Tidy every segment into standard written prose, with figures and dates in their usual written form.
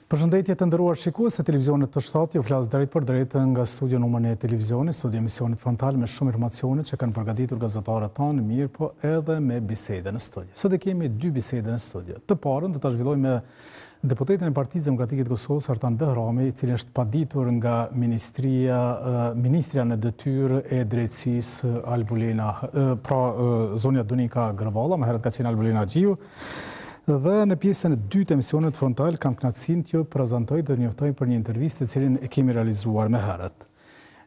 Përshëndetje të nderuar shikues të televizionit T7, ju flas drejtpërdrejt nga studio numër 1 e televizionit, studio emisionit frontal me shumë informacione që kanë përgatitur gazetarët tanë, mirëpo edhe me bisede në studio. Sot e kemi dy bisede në studio. Të parën do ta zhvillojmë me deputetin e Partisë Demokratike të Kosovës, Artan Behrami, i cili është paditur nga ministria, ministrja në detyrë e drejtësisë Albulena, pra zonja Donika Gërvalla, më herët ka qenë Albulena Haxhiu, Dhe në pjesën e dytë të emisionit frontal kam kënaqësinë t'ju prezantoj dhe njoftoj për një intervistë të cilën e kemi realizuar më herët.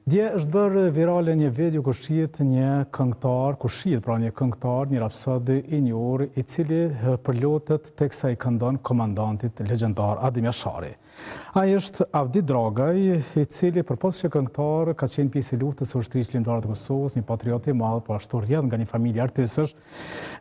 Dje është bërë virale një video ku shihet një këngëtar, ku shihet pra një këngëtar, një rapsod i njohur, i cili përlotet teksa i këndon komandantit legjendar Adem Jashari. Ai është Avdi Dragaj, i cili përpos që këngëtar ka qenë pjesë e luftës së Ushtrisë Çlirimtare të Kosovës, një patriot i madh, po ashtu rrjedh nga një familje artistësh.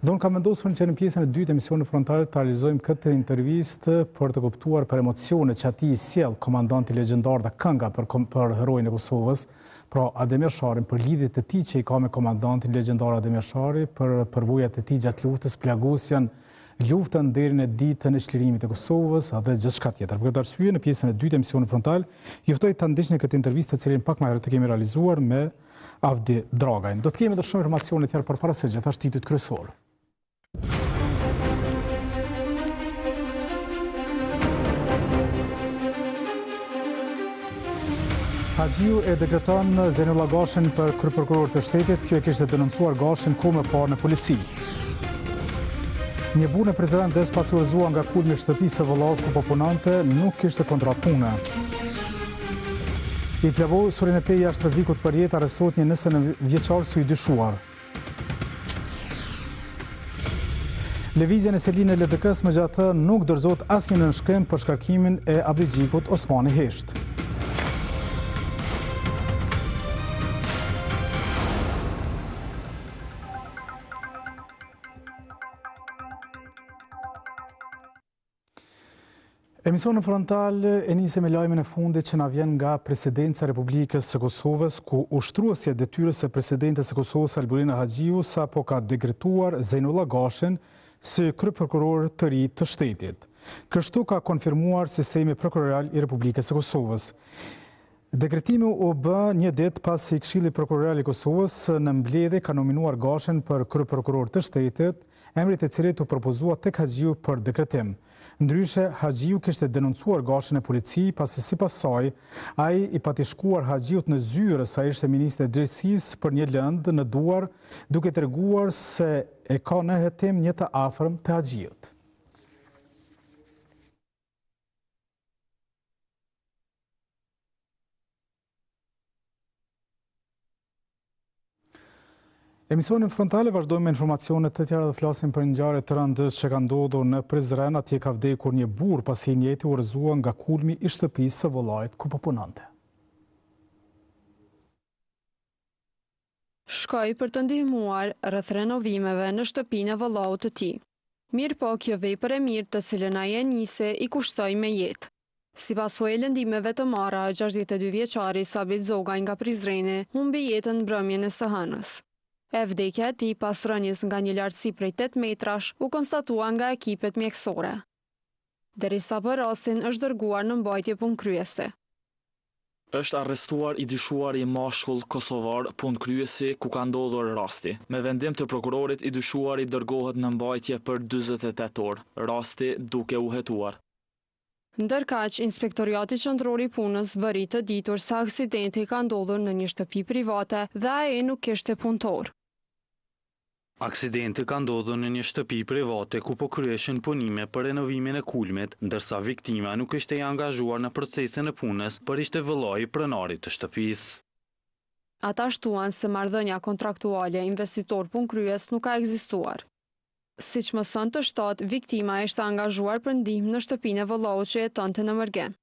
Dhe unë kam vendosur që në pjesën e dytë të emisionit frontal të realizojmë këtë intervistë për të kuptuar për emocionet që atij i sjell komandanti legjendar dhe kënga për për heroin e Kosovës, pra Adem Jasharin, për lidhjet e tij që i ka me komandantin legjendar Adem Jashari, për përvojat e tij gjatë luftës, plagosjen luftën deri në ditën e çlirimit të Kosovës dhe gjithçka tjetër. Për këtë arsye, në pjesën e dytë të emisionit frontal, ju ftoj ta ndiqni këtë intervistë të cilën pak më herët e kemi realizuar me Avdi Dragajn. Do të kemi edhe shumë informacione tjera, por para së gjithash titujt kryesorë. Haxhiu e dekreton Zejnullah Gashin për kryeprokuror të shtetit, kjo e kishte denoncuar Gashin kohë më parë në polici. Një burrë në Prizren vdes pasi u rrëzua nga kulmi i shtëpisë së vëllaut ku po punonte, nuk kishte kontratë pune. I plagosuri në Pejë jashtë rrezikut për jetë, arrestohet një 29 vjeçar si i dyshuar. Lëvizja në selinë e LDK-së megjithatë nuk dorëzohet asnjë nënshkrim për shkarkimin e Abdixhikut Osmani hesht. Emisionin frontal e nisim me lajmin e fundit që na vjen nga Presidenca e Republikës së Kosovës, ku ushtruesja e detyrës së Presidentes së Kosovës, Albulena Haxhiu, sapo ka dekretuar Zejnullah Gashin si kryeprokuror të ri të shtetit. Kështu ka konfirmuar sistemi prokurorial i Republikës së Kosovës. Dekretimi u bë një ditë pasi Këshilli Prokurorial i Kosovës në mbledhje ka nominuar Gashin për kryeprokuror të shtetit, emri i të cilit u propozua tek Haxhiu për dekretim. Ndryshe, Haxhiu kishte denoncuar Gashin në polici, pasi sipas saj, ai i pati shkuar Haxhiut në zyrë sa ishte ministre e Drejtësisë për një lëndë në duar, duke treguar se e ka në hetim një të afërm të Haxhiut. Emisionin frontal e vazhdojmë me informacione të tjera dhe flasim për ngjarje të rëndë që ka ndodhur në Prizren, atje ka vdekur një burrë pasi i njëjti u rrëzua nga kulmi i shtëpisë së vëllait ku po punonte. Shkoi për të ndihmuar rreth renovimeve në shtëpinë e vëllaut të tij. Mirëpo, kjo vepër e mirë të cilën ai e nisi, i kushtoi me jetë. Si pasojë e lëndimeve të marra, 62 vjeçari Sabit Zogaj nga Prizreni humbi jetën mbrëmjen e së hënës. E vdekja e tij pas rënies nga një lartësi prej 8 metrash u konstatua nga ekipet mjekësore. Derisa për rastin është dërguar në mbajtje punëkryesi. Është arrestuar i dyshuari mashkull kosovar punëkryesi ku ka ndodhur rasti. Me vendim të prokurorit i dyshuari dërgohet në mbajtje për 48 orë, rasti duke u hetuar. Ndërkaq, Inspektoriati Qendror i Punës bëri të ditur se aksidenti ka ndodhur në një shtëpi private dhe ai nuk kishte punëtor. Aksidenti ka ndodhur në një shtëpi private ku po kryheshin punime për renovimin e kulmit, ndërsa viktima nuk ishte i angazhuar në procesin e punës, por ishte vëllai i pronarit të shtëpisë. Ata shtuan se marrëdhënia kontraktuale investitor-punëkryes nuk ka ekzistuar. Siç mëson T7, viktima ishte angazhuar për ndihmë në shtëpinë e vëllaut që jetonte në mërgim.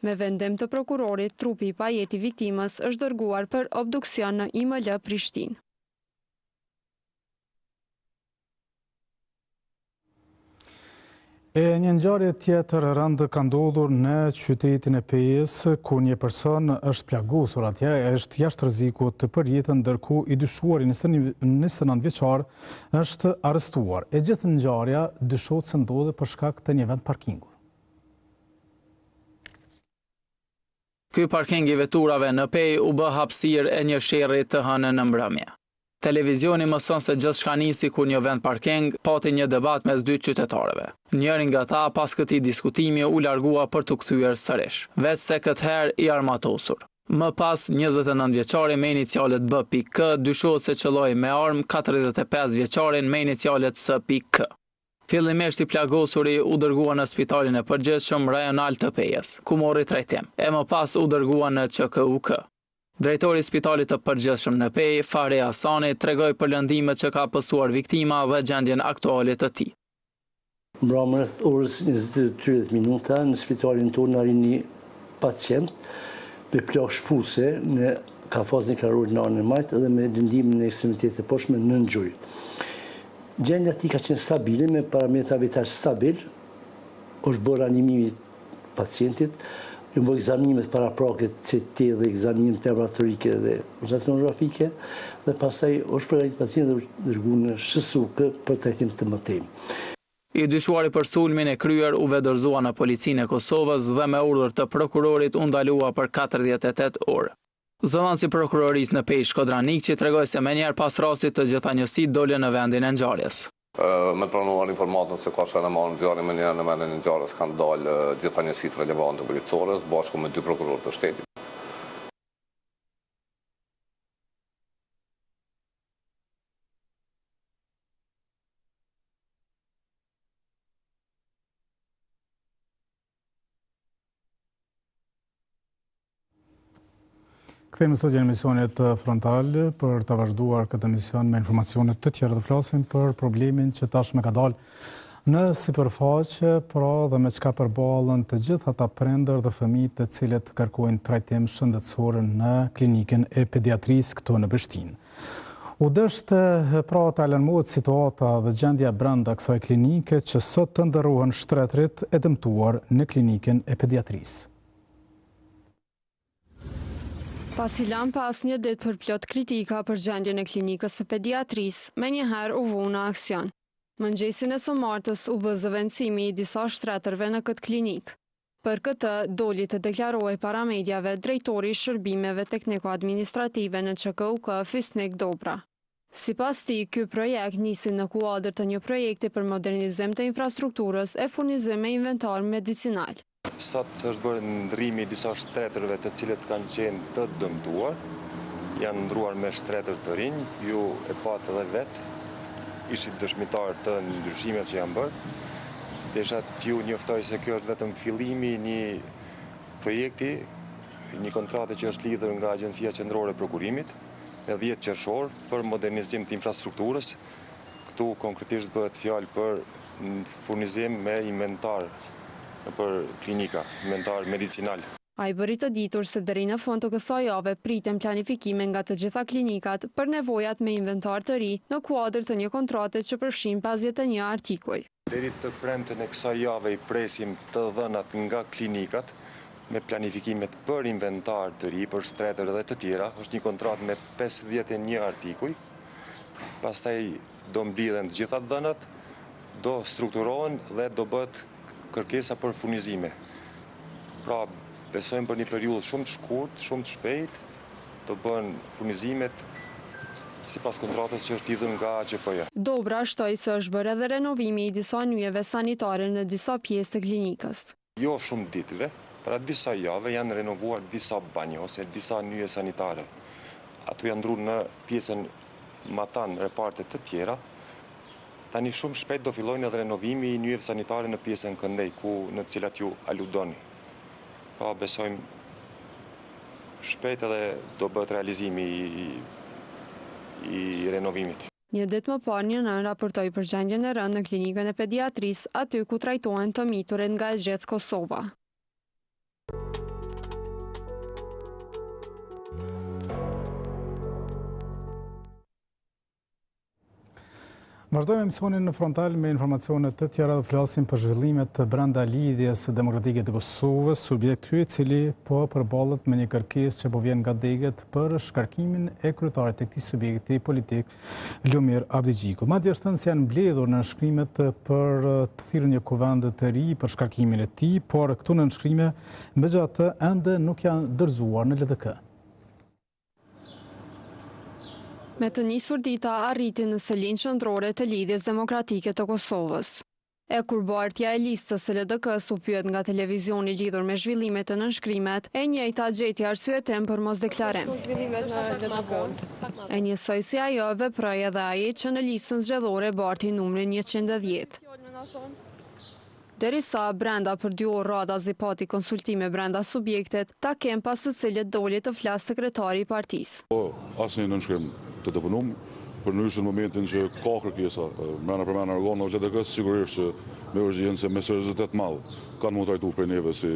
Me vendim të prokurorit, trupi i pajetë i viktimës është dërguar për obduksion në IML Prishtinë. E një ngjarje tjetër e rëndë ka ndodhur në qytetin e Pejës, ku një person është plagosur atje, është jashtë rrezikut për jetën, ndërkohë i dyshuari 29 vjeçar është arrestuar. E gjithë ngjarja dyshohet se ndodhi për shkak të një vend parkingu. Ky parking i veturave në Pejë u bë hapësirë e një sherri të hënën në mbrëmje. Televizioni mëson se gjithçka nisi kur në vend parking pati një debat mes dy qytetarëve. Njëri nga ta pas këtij diskutimi u largua për t'u kthyer sërish, veçse këtë herë i armatosur. Më pas, 29 vjeçari me inicialet B.K. dyshohet se qëlloi me armë 45 vjeçarin me inicialet S.K. Fillimisht i plagosuri u dërgua në Spitalin e Përgjithshëm Rajonal të Pejës, ku mori trajtim, e më pas u dërgua në QKUK. Drejtori i Spitalit të Përgjithshëm në Pejë, Fahri Hasani, tregoi për lëndimet që ka pësuar viktima dhe gjendjen aktuale të tij. Mbrëmë rreth orës 20:30 minuta në spitalin tonë arrin një pacient me plagë shpuse në kafazin e kraharorit në anën e majtë dhe me lëndime në ekstremitetet e poshtme nën gjunjë. Gjendja e tij ka qenë stabile me parametra vital stabil, është bërë reanimimi i pacientit, janë bërë ekzaminimet paraprake CT dhe ekzaminimet laboratorike dhe ultrasonografike dhe pastaj është përgatitur pacienti dhe është dërguar në SHSUK për trajtim të mëtejmë. I dyshuari për sulmin e kryer u vetëdorëzua në Policinë e Kosovës dhe me urdhër të prokurorit u ndalua për 48 orë. Zëdhënësi i Prokurorisë në Pejë, Shkodran Nikçi tregoi se menjëherë pas rastit të gjitha njësitë dolën në vendin e ngjarjes. Me të pranuar informatën se ka sherr me armë zjarri menjëherë në vendin e ngjarjes kanë dalë gjitha njësitë relevante policore së bashku me dy prokurorë të shtetit. Kthehemi në studion e emisionit Frontal për të vazhduar këtë emision me informacione të tjera të flasim për problemin që tashmë ka dalë në sipërfaqe, pra dhe me çka përballen të gjithë ata prindër dhe fëmijë të cilët kërkojnë trajtim shëndetësor në klinikën e pediatrisë këtu në Prishtinë. U desht pra të alarmohet situata dhe gjendja brenda kësaj klinike që sot të ndërrohen shtretërit e dëmtuar në klinikën e pediatrisë. Pasi lamë pas një ditë përplot kritika për gjendjen e klinikës së pediatrisë, menjëherë u vu në aksion. Mëngjesin e së martës u bë zëvendësimi i disa shtretërve në këtë klinikë. Për këtë, doli të deklarohej para mediave drejtori i Shërbimeve Tekniko-Administrative në QKUK, Fisnik Dobra. Sipas tij, ky projekt nisi në kuadër të një projekti për modernizim të infrastrukturës e furnizim me inventar medicinal. Sot është bërë ndërrimi i disa shtretërve të cilët kanë qenë të dëmtuar, janë ndërruar me shtretër të rinj, ju e patë edhe vetë, ishit dëshmitarë të ndryshimeve që janë bërë. Desha t'ju njoftoj se kjo është vetëm fillimi i një projekti, një kontrate që është lidhur nga Agjencia Qendrore e Prokurimit, me 10 qershor, për modernizim të infrastrukturës. Këtu konkretisht bëhet fjalë për furnizim me inventar nëpër klinika, inventar medicinal. Ai bëri të ditur se deri në fund të kësaj jave priten planifikime nga të gjitha klinikat për nevojat me inventar të ri në kuadër të një kontrate që përfshin 51 artikuj. Deri të premten e kësaj jave i presim të dhënat nga klinikat me planifikimet për inventar të ri, për shtretër dhe të tjera. Është një kontratë me 51 artikuj. Pastaj do mblidhen të gjitha të dhënat, do strukturohen dhe do bëhet kërkesa për furnizime. Pra, besojmë për një periudhë shumë të shkurt, shumë të shpejt, do bëhen furnizimet sipas kontratës që është lidhur nga AQP-ja. Dobra shtoi se është bërë edhe renovimi i disa nyjeve sanitare në disa pjesë të klinikës. Jo shumë ditëve, para disa jave janë renovuar disa banjo ose disa nyje sanitare. Ato janë ndru në pjesën matanë, reparte të tjera. Tani shumë shpejt do fillojnë edhe renovimi i nyjeve sanitare në pjesën këndej, ku në të cilat ju aludoni. Pra besojmë shpejt edhe do bëhet realizimi i, i renovimit. Një ditë më parë një nënë raportoi për gjendjen e rëndë në klinikën e pediatrisë, aty ku trajtohen të miturit nga e gjithë Kosova. Vazhdojmë emisionin Frontal me informacione të tjera dhe flasim për zhvillimet brenda Lidhjes Demokratike të Kosovës, subjekt ky i cili po përballet me një kërkesë që po vjen nga degët për shkarkimin e kryetarit të këtij subjekti politik Lumir Abdixhiku. Madje është thënë se janë mbledhur nënshkrimet për të thirrur një kuvend të ri për shkarkimin e tij, por këto nënshkrime megjithatë ende nuk janë dorëzuar në LDK. Me të nisur dita arriti në selinë qendrore të Lidhjes Demokratike të Kosovës. E kur bartja e listës së LDK-së u pyet nga televizioni lidhur me zhvillimet e nënshkrimet, e njëjta gjeti arsyetim për mosdeklarim. E njësoj si ajo veproi edhe ai që në listën zgjedhore barti numrin 110. Derisa, brenda për dy orë radhazi pati konsultime brenda subjektit, takim pas të cilit doli të flasë sekretari i partisë. Po, asnjë nënshkrim të deponum, përndryshe në momentin që ka kërkesa mrena përmrena organeve të LDK-së, sigurisht që me urgjencë e me seriozitet të madh kanë m'u trajtu prej neve si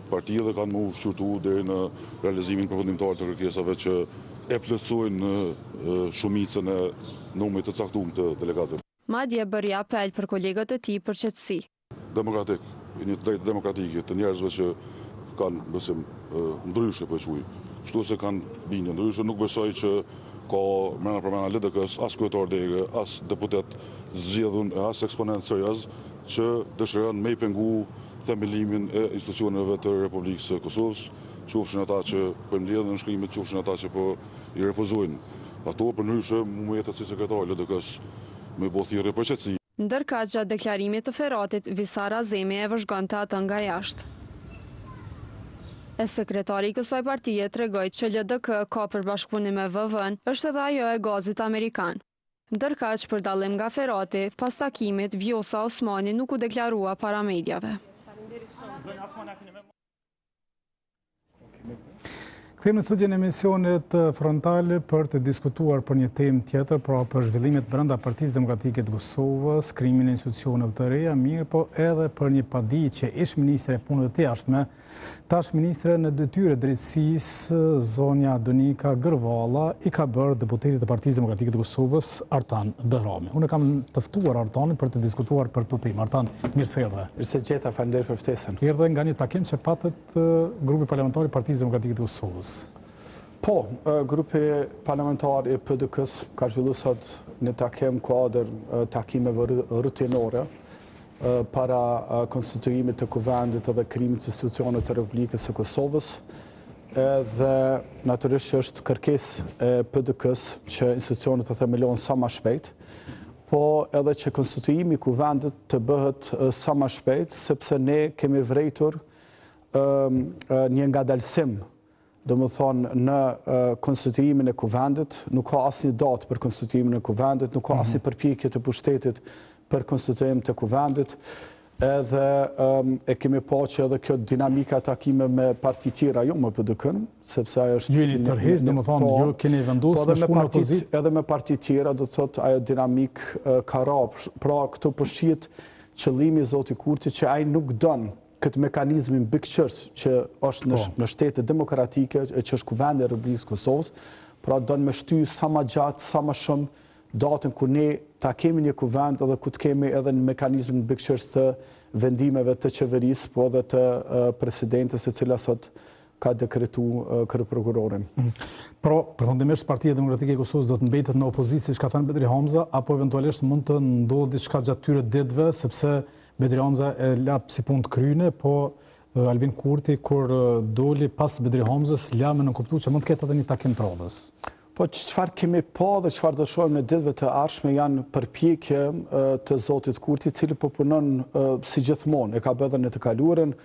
parti dhe kanë m'u shqyrtu deri në realizimin përfundimtar të kërkesave që e plotësojnë shumicën e numrit të caktum të delegatëve. Madje bëri apel për kolegët e tij për qetësi. Demokratik, i një të drejtë demokratike të njerëzve që kanë besim ndryshe po e quaj, kështu se kanë bindje ndryshe, nuk besoj që ka mrena përmrena LDK-së, as kryetar dege, as deputet zgjedhun e as eksponent serioz që dëshiron me i pengu themelimin e institucioneve të Republikës së Kosovës, qofshin ata që po i mbledhin nënshkrimet, qofshin ata që po i refuzojnë ato, përndryshe mu më jetet si sekretar i LDK-së me bo thirrje për qetësi. Ndërkaq gjatë deklarimit të Ferratit, Visar Azemi e vëzhgonte atë nga jashtë. E sekretari i kësaj partie tregoi që LDK ka për bashkëpunim me VV-në, është edhe ajo e gazit amerikan. Ndërkaq, për dallim nga Ferrati, pas takimit, Vjosa Osmani nuk u deklarua para mediave. Kthehemi në studion e emisionit Frontal për të diskutuar për një temë tjetër, pra për zhvillimet brenda Partisë Demokratike të Kosovës, krijimin e institucioneve të reja, mirëpo edhe për një padi që ish ministrja e Punëve të Jashtme, tash ministre në detyrë e Drejtësisë, zonja Donika Gërvalla, i ka bërë deputetit të Partisë Demokratike të Kosovës, Artan Behrami. Unë kam të ftuar Artanin për të diskutuar për këtë temë. Artan, mirë se erdhe. Mirë se gjeta, faleminderit për ftesën. Erdhe nga një takim që patët Grupi Parlamentar i Partisë Demokratike të Kosovës. Po, grupi parlamentar i PDK-së ka zhvillu sot një takim kuadër takimeve rutinore para konstituimit të Kuvendit edhe krijimit të institucioneve të Republikës së Kosovës. Edhe natyrisht që është kërkesë e PDK-së që institucionet të themelohen sa ma shpejt, po edhe që konstituimi i Kuvendit të bëhet sa ma shpejt, sepse ne kemi vrejtur një ngadalësim, domethonë, në konstituimin e kuvendit, nuk ka asnjë datë për konstituimin e kuvendit, nuk ka mhm. asnjë përpjekje të pushtetit për konstituim të kuvendit, edhe e kemi pa që edhe kjo dinamika e takime me parti tjera, jo me PDK-në, sepse ajo është... Ju jeni tërheq, domethonë, po, ju keni vendosë po me shku në opozitë? Edhe me parti tjera, do të thotë, ajo dinamikë ka ra, pra këtu po shihet qëllimi i zoti Kurti që ai nuk don këtë mekanizmin mbikëqyrës që është në, po. në shtete demokratike, e që është Kuvendi i Republikës së Kosovës, pra don me shty sa ma gjatë, sa ma shumë datën kur ne ta kemi një kuvend edhe ku të kemi edhe një mekanizmin mbikëqyrës të vendimeve të qeverisë, po edhe të presidentes e cila sot ka dekretu kryeprokurorin. Mm. Pra, përfundimisht Partia Demokratike e Kosovës do të mbetet në opozitë, siç ka thënë Bedri Hamza, apo eventualisht mund të ndodhë diçka gjatë këtyre ditëve, sepse Bedri Hamza e la si punë të kryne, po Albin Kurti kur doli pas Bedri Hamzës la me nënkuptu që mund të ketë edhe një takim të radhës. Po çfarë kemi pa dhe çfarë do të shohim në ditëve të ardhshme janë përpjekje të zotit Kurti, i cili po punon si gjithmonë, e ka bërë edhe në të kaluarën,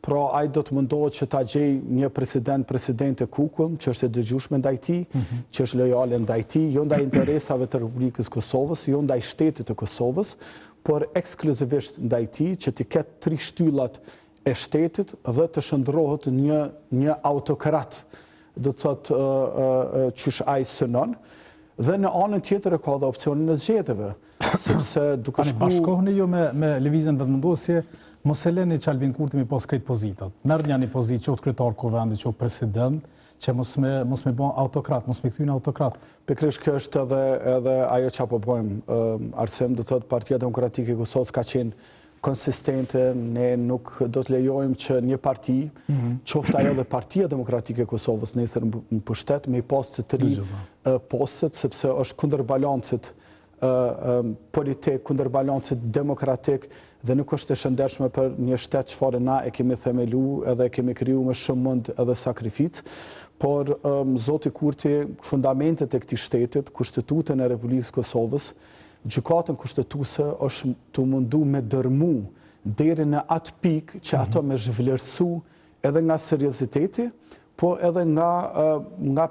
pra ai do të mundohet që ta gjejë një president, presidente kukull, që është e dëgjueshme ndaj tij, mhm. që është lojale ndaj tij, jo ndaj interesave të Republikës Kosovës, jo ndaj shtetit të Kosovës, por ekskluzivisht ndaj tij, që t'i ketë tri shtyllat e shtetit dhe të shndërrohet një një autokrat, do të thotë qysh ai synon, dhe në anën tjetër e ka dhe opsionin e zgjedhjeve, sepse duke shku... Bashkohni ju me, me Lëvizjen Vetëvendosje, mos e leni që Albin Kurti mi pas krejt pozitat. Merrni një pozitë, qoftë kryetar kuvendit, qoftë president, Që mos me mos me bë autokrat, mos me kthy në autokrat. Pikërisht kjo është edhe edhe ajo që po bëjmë. Arsim do të thotë Partia Demokratike e Kosovës ka qenë konsistente, ne nuk do të lejojmë që një parti, mm -hmm. qoftë ajo dhe Partia Demokratike e Kosovës nesër në pushtet, me i pas të tri postet, sepse është kundër balancit politik, kundër balancit demokratik dhe nuk është e shëndetshme për një shtet çfarë na e kemi themelu edhe e kemi kriju me shumë mund edhe sakrificë, por zoti Kurti fundamentet e këtij shtetit, kushtetutën e Republikës Kosovës, gjykatën kushtetuese është tu mundu me dërmu deri në atë pikë që ato mhm. me zhvlerësu edhe nga serioziteti, po edhe nga nga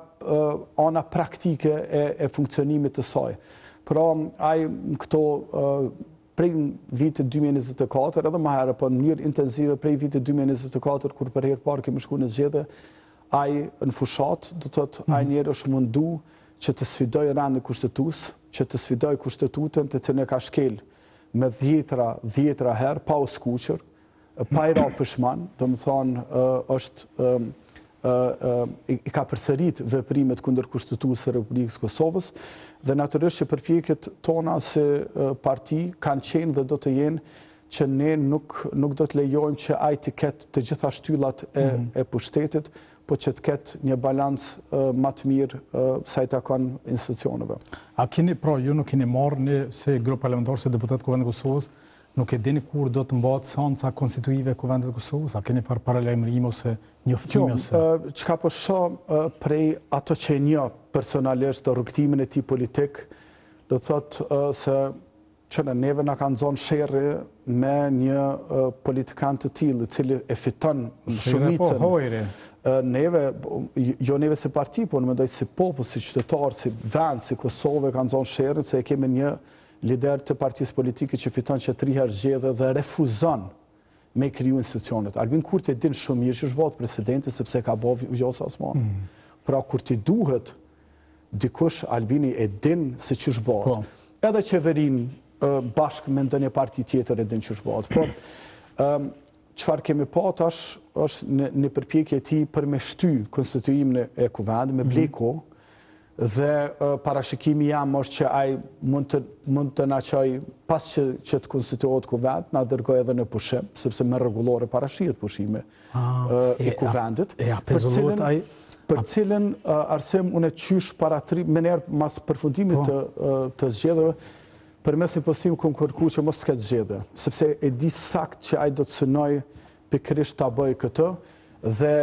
ana praktike e e funksionimit të saj. Pra, ai këto prej vitit 2024, edhe më herët, po në mënyrë intensive prej vitit 2024 kur për herë parë kemi shku në zgjedhje, ai në fushatë, do të thotë ai mhm. njeri është mundu që të sfidojë rendin kushtetues, që të sfidojë kushtetutën të cilën e ka shkel me dhjetra, dhjetra herë pa u skuqur, pa i ra pishman, domethonë, është i ka përsërit veprimet kundër kushtetutës së Republikës Kosovës dhe natyrisht që përpjekjet tona si parti kanë qenë dhe do të jenë që ne nuk nuk do të lejojmë që ai të ketë të gjitha shtyllat e, mm -hmm. e pushtetit, po që të ketë një balans ma të mirë sa i takon institucioneve. A keni, pra, ju nuk keni marrë një si grup parlamentar, si deputet Kuvendit Kosovës, Nuk e dini kur do të mbahet seanca konstituive e Kuvendit të Kosovës? A keni farë paralajmërime ose njoftime jo, ose? Çka po shoh prej ato që e njoh personalisht rrugëtimin e tij politik, do të thotë se që në neve na ka nxonë sherri me një politikan të tillë, i cili e fiton shumicën. Po, hojri. Neve, jo neve si parti, po unë mendoj si popull, si qytetar, si vend, si Kosovë, ka nxonë sherrin se e kemi një Lider të partisë politike që fiton që tri herë zgjedhje dhe refuzon me kriju institucionet. Albin Kurti e din shumë mirë qysh bëhet presidenti sepse e ka bo Vjosa Osmani. Mm. Pra kur t'i duhet dikush Albini e din se qysh bëhet. Po. Edhe qeverinë bashkë me ndonjë parti tjetër e din qysh bëhet. Por çfarë kemi pa tash është një, një përpjekje e tij për me shty konstituimin e kuvendit, me ble mhm. kohë, Dhe parashikimi jem është që ai mund të mund të na çojë pas që që të konstituohet kuvend, na dërgojë edhe në pushim, sepse me rregullore parashihet pushimi ah, i kuvendit. E, a pezullohet ai për cilën Arsim unë qysh para tri menjëherë mas përfundimit po. të të zgjedhjeve përmes një postimi kom kërku që mos të ketë zgjedhje, sepse e di sakt që ai do të synojë pikërisht ta bëjë këtë dhe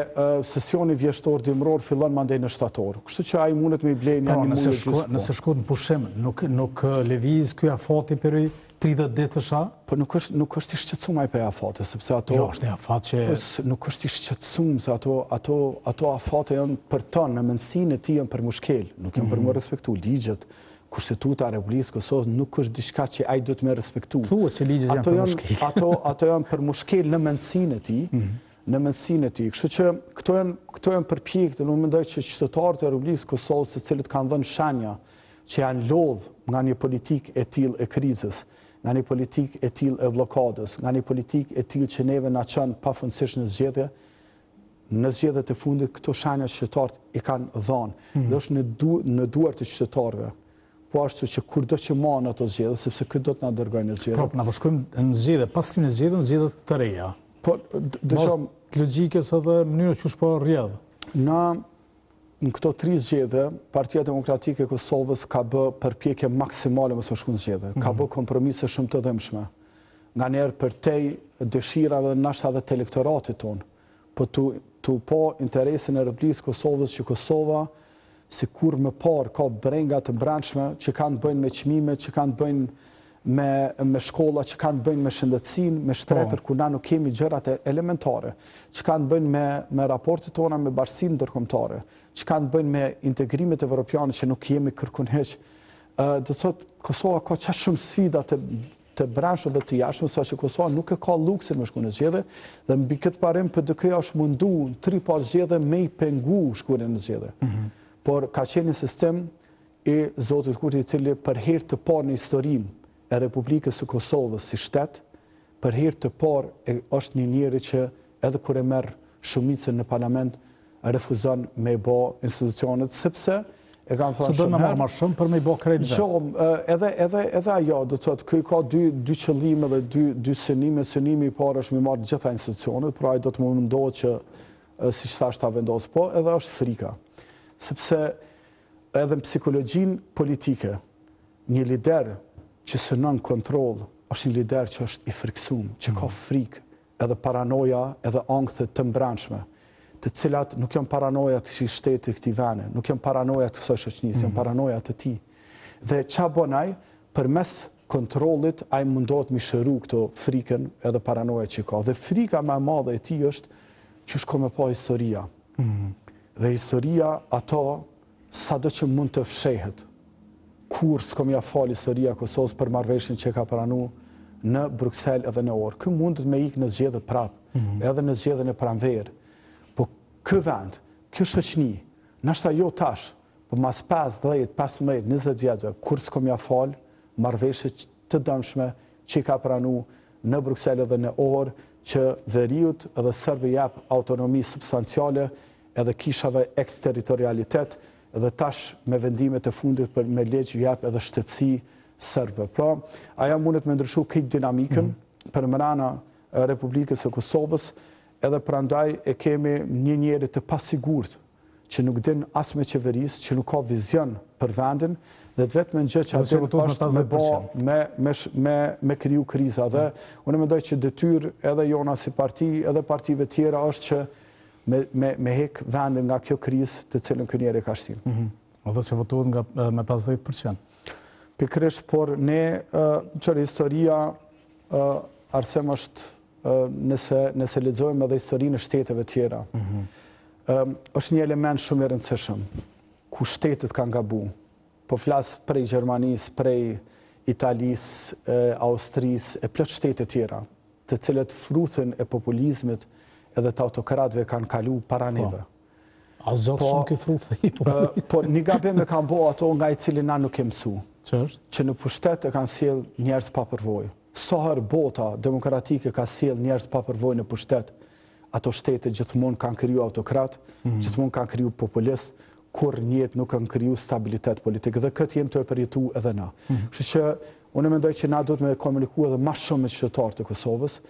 sesioni vjeshtor dimëror fillon mandej në shtator. Kështu që ai mundet me i blejë një pra, një muaj gjysmë. Nëse shkohet në pushim, nuk nuk lëviz ky afati për 30 ditësh a? Po nuk është nuk është i shqetësuar ai për afate, sepse ato Jo, është një afat që po, nuk është i shqetësuar se ato ato ato afate janë për të në mendësinë e tij janë për m'u shkel, nuk janë për m'u mm. respektu ligjet. Kushtetuta e Republikës së Kosovës nuk është diçka që ai duhet me respektu. Thuhet se ligjet janë për m'u shkel. Ato ato janë për m'u shkel në mendësinë e tij, mhm. në mendësinë e tij. Kështu që këto janë këto janë përpjekje, unë mendoj që qytetarët e Republikës së Kosovës, të cilët kanë dhënë shenja që janë lodh nga një politikë e tillë e krizës, nga një politikë e tillë e bllokadës, nga një politikë e tillë që neve na çon pafundësisht në zgjedhje, Në zgjedhjet e fundit këto shenja qytetarët i kanë dhanë mm. dhe është në, du, në duar të qytetarëve. Po ashtu që kurdo që mahen ato zgjedhje, sepse këtë do të na dërgojnë në zgjedhje. Pra, na po shkojmë në zgjedhje, pas këtyre zgjedhjeve, në zgjedhje të reja. Po, dëgjom logjikës edhe mënyrës qysh po rrjedh. Na në këto tri zgjedhje, Partia Demokratike e Kosovës ka bë përpjekje maksimale mos me shku në zgjedhje. Ka mhm. bë kompromise shumë të dhimbshme. Nganjëherë përtej dëshirave dhe nashta edhe të elektoratit tonë, po tu tu pa interesin e Republikës së Kosovës që Kosova si kurrë më parë ka brenga të brendshme që kanë të bëjnë me çmime, që kanë të bëjnë me me shkolla, që kanë të bëjnë me shëndetësinë, me shtretër po. ku na nuk kemi gjërat elementare, që kanë të bëjnë me me raportet tona me bashkësinë ndërkombëtare, që kanë të bëjnë me integrimet evropiane që nuk jemi kërkun hiç. Ë do të thotë Kosova ka qaq shumë sfida të të brendshme dhe të jashtme, saqë Kosova nuk e ka luksin me shku në zgjedhje dhe mbi këtë parim PDK-ja është mundu në tri palë zgjedhje me i pengu shkuarjen në zgjedhje. Mm -hmm. Por ka qenë një sistem i Zotit Kurti i cili për herë të parë në historinë e Republikës së Kosovës si shtet, për herë të parë e, është një njeri që edhe kur e merr shumicën në parlament, refuzon me i bo institucionet, sepse e kam thënë shumë herë... Se do me marrë ma shumë për me i bo krejt vetë. Jo, edhe, edhe, edhe ajo, do të thotë, ky ka dy, dy qëllime dhe dy, dy synime. Synimi i parë është me marrë gjitha institucionet, pra ai do të mundohet që, siç thashë, ta vendosë. Po, edhe është frika. Sepse edhe në psikologjinë politike, një lider që synon kontroll, është një lider që është i frikësum, që ka mm. frikë, edhe paranoja, edhe ankthe të mbrendshme, të cilat nuk janë paranoja të këtij shteti, këtij veni, nuk janë paranoja të kësaj shoqënisë, janë mhm. paranoja të tij. Dhe ça bon ai, përmes kontrollit, ai mundohet me shëru këto frikën edhe paranoja që ka. Dhe frika më e madhe e tij është që shko me pa historia. Mhm. Dhe historia ato, sado që mund të fshehet, kurrë s'ka me ia falë historia Kosovës për marrëveshjen që e ka pranu në Bruksel edhe në Ohër. Ky mundet me ikë në zgjedhje prapë, mm -hmm. edhe në zgjedhje në pranverë. Po ky vend, kjo shoqni, nashta jo tash, po mas 5, 10, 15, 20 vjetëve, kurrë s'ka me ia falë marrëveshjet të dëmshme që i ka pranu në Bruksel edhe në Ohër, që veriut edhe serbëve jep autonomi substanciale edhe kishave eksterritorialitet dhe tash me vendimet e fundit për me ligj jep edhe shtetësi serbëve. Pra, ajo mundet me ndryshu krejt dinamikën mm -hmm. përmrena Republikës së Kosovës, edhe prandaj e kemi një njeri të pasigurt që nuk din as me qeveris, që nuk ka vizion për vendin, dhe të vetmen gjë që ai din është me bo, me, me, me, me kriju kriza. Dhe mm. unë mendoj që detyrë edhe jona si parti, edhe partive tjera është që me, me, me hek vendin nga kjo krizë të cilën ky njeri e ka shtinë. Mm -hmm. Dhe që votohet nga me 50%. Pikërisht, por ne, qërë historia, Arsim është nëse, nëse lexojmë edhe historinë e shteteve tjera, mm -hmm. është një element shumë i rëndësishëm, ku shtetet kanë gabu. Po flas prej Gjermanisë, prej Italisë, Austrisë, e plot shtete tjera, të cilët fruthin e populizmit edhe të autokratëve kanë kalu para po. neve. A zgjat po, shumë ky fruth i populizmit? Po, një gabim e kanë bo ato nga i cili na nuk kem mësu. Që është? Që në pushtet e kanë sjell njerëz pa përvojë. Sa herë bota demokratike ka sjellë njerëz pa përvojë në pushtet, ato shtete gjithmonë kanë kriju autokratë, mm. gjithmonë kanë kriju populistë, kurrë në jetë nuk kanë kriju stabilitet politik dhe këtë jemi tu e përjetu edhe na. Mm. Kështu që unë mendoj që na duhet me komuniku edhe ma shumë me qytetarët e Kosovës,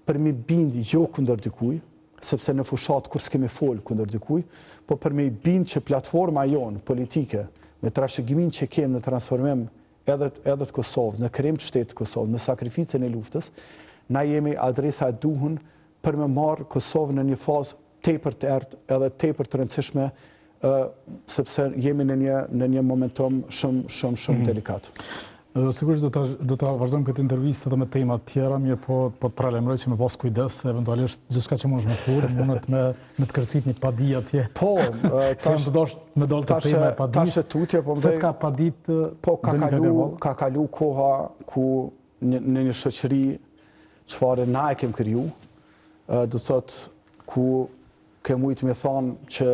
për me i bind jo kundër dikuj, sepse në fushatë kurrë s'kemi fol kundër dikuj, po për me i bind që platforma jonë politike, me trashëgiminë që kemë në transformim edhe edhe të Kosovës, në krijim të shtetit të Kosovës, në sakrificën e luftës, na jemi adresa e duhun për me marrë Kosovën në një fazë tepër të errët edhe tepër të rëndësishme, ë sepse jemi në një në një momentum shumë shumë shumë mm -hmm. delikat. Sigurisht do ta do ta vazhdojmë këtë intervistë edhe me tema të tjera, mirëpo po të paralajmëroj që me pas kujdes se eventualisht gjithçka që mundesh me fol, mundet me me të kërsit një padi atje. Po, tash të dosh me dalë te tema e padisë. Tash e tutje, po më ka padit Po ka kalu, ka kalu koha ku në, në një shoqëri çfarë na e kem kriju, do të thotë ku ke mujtë me thonë që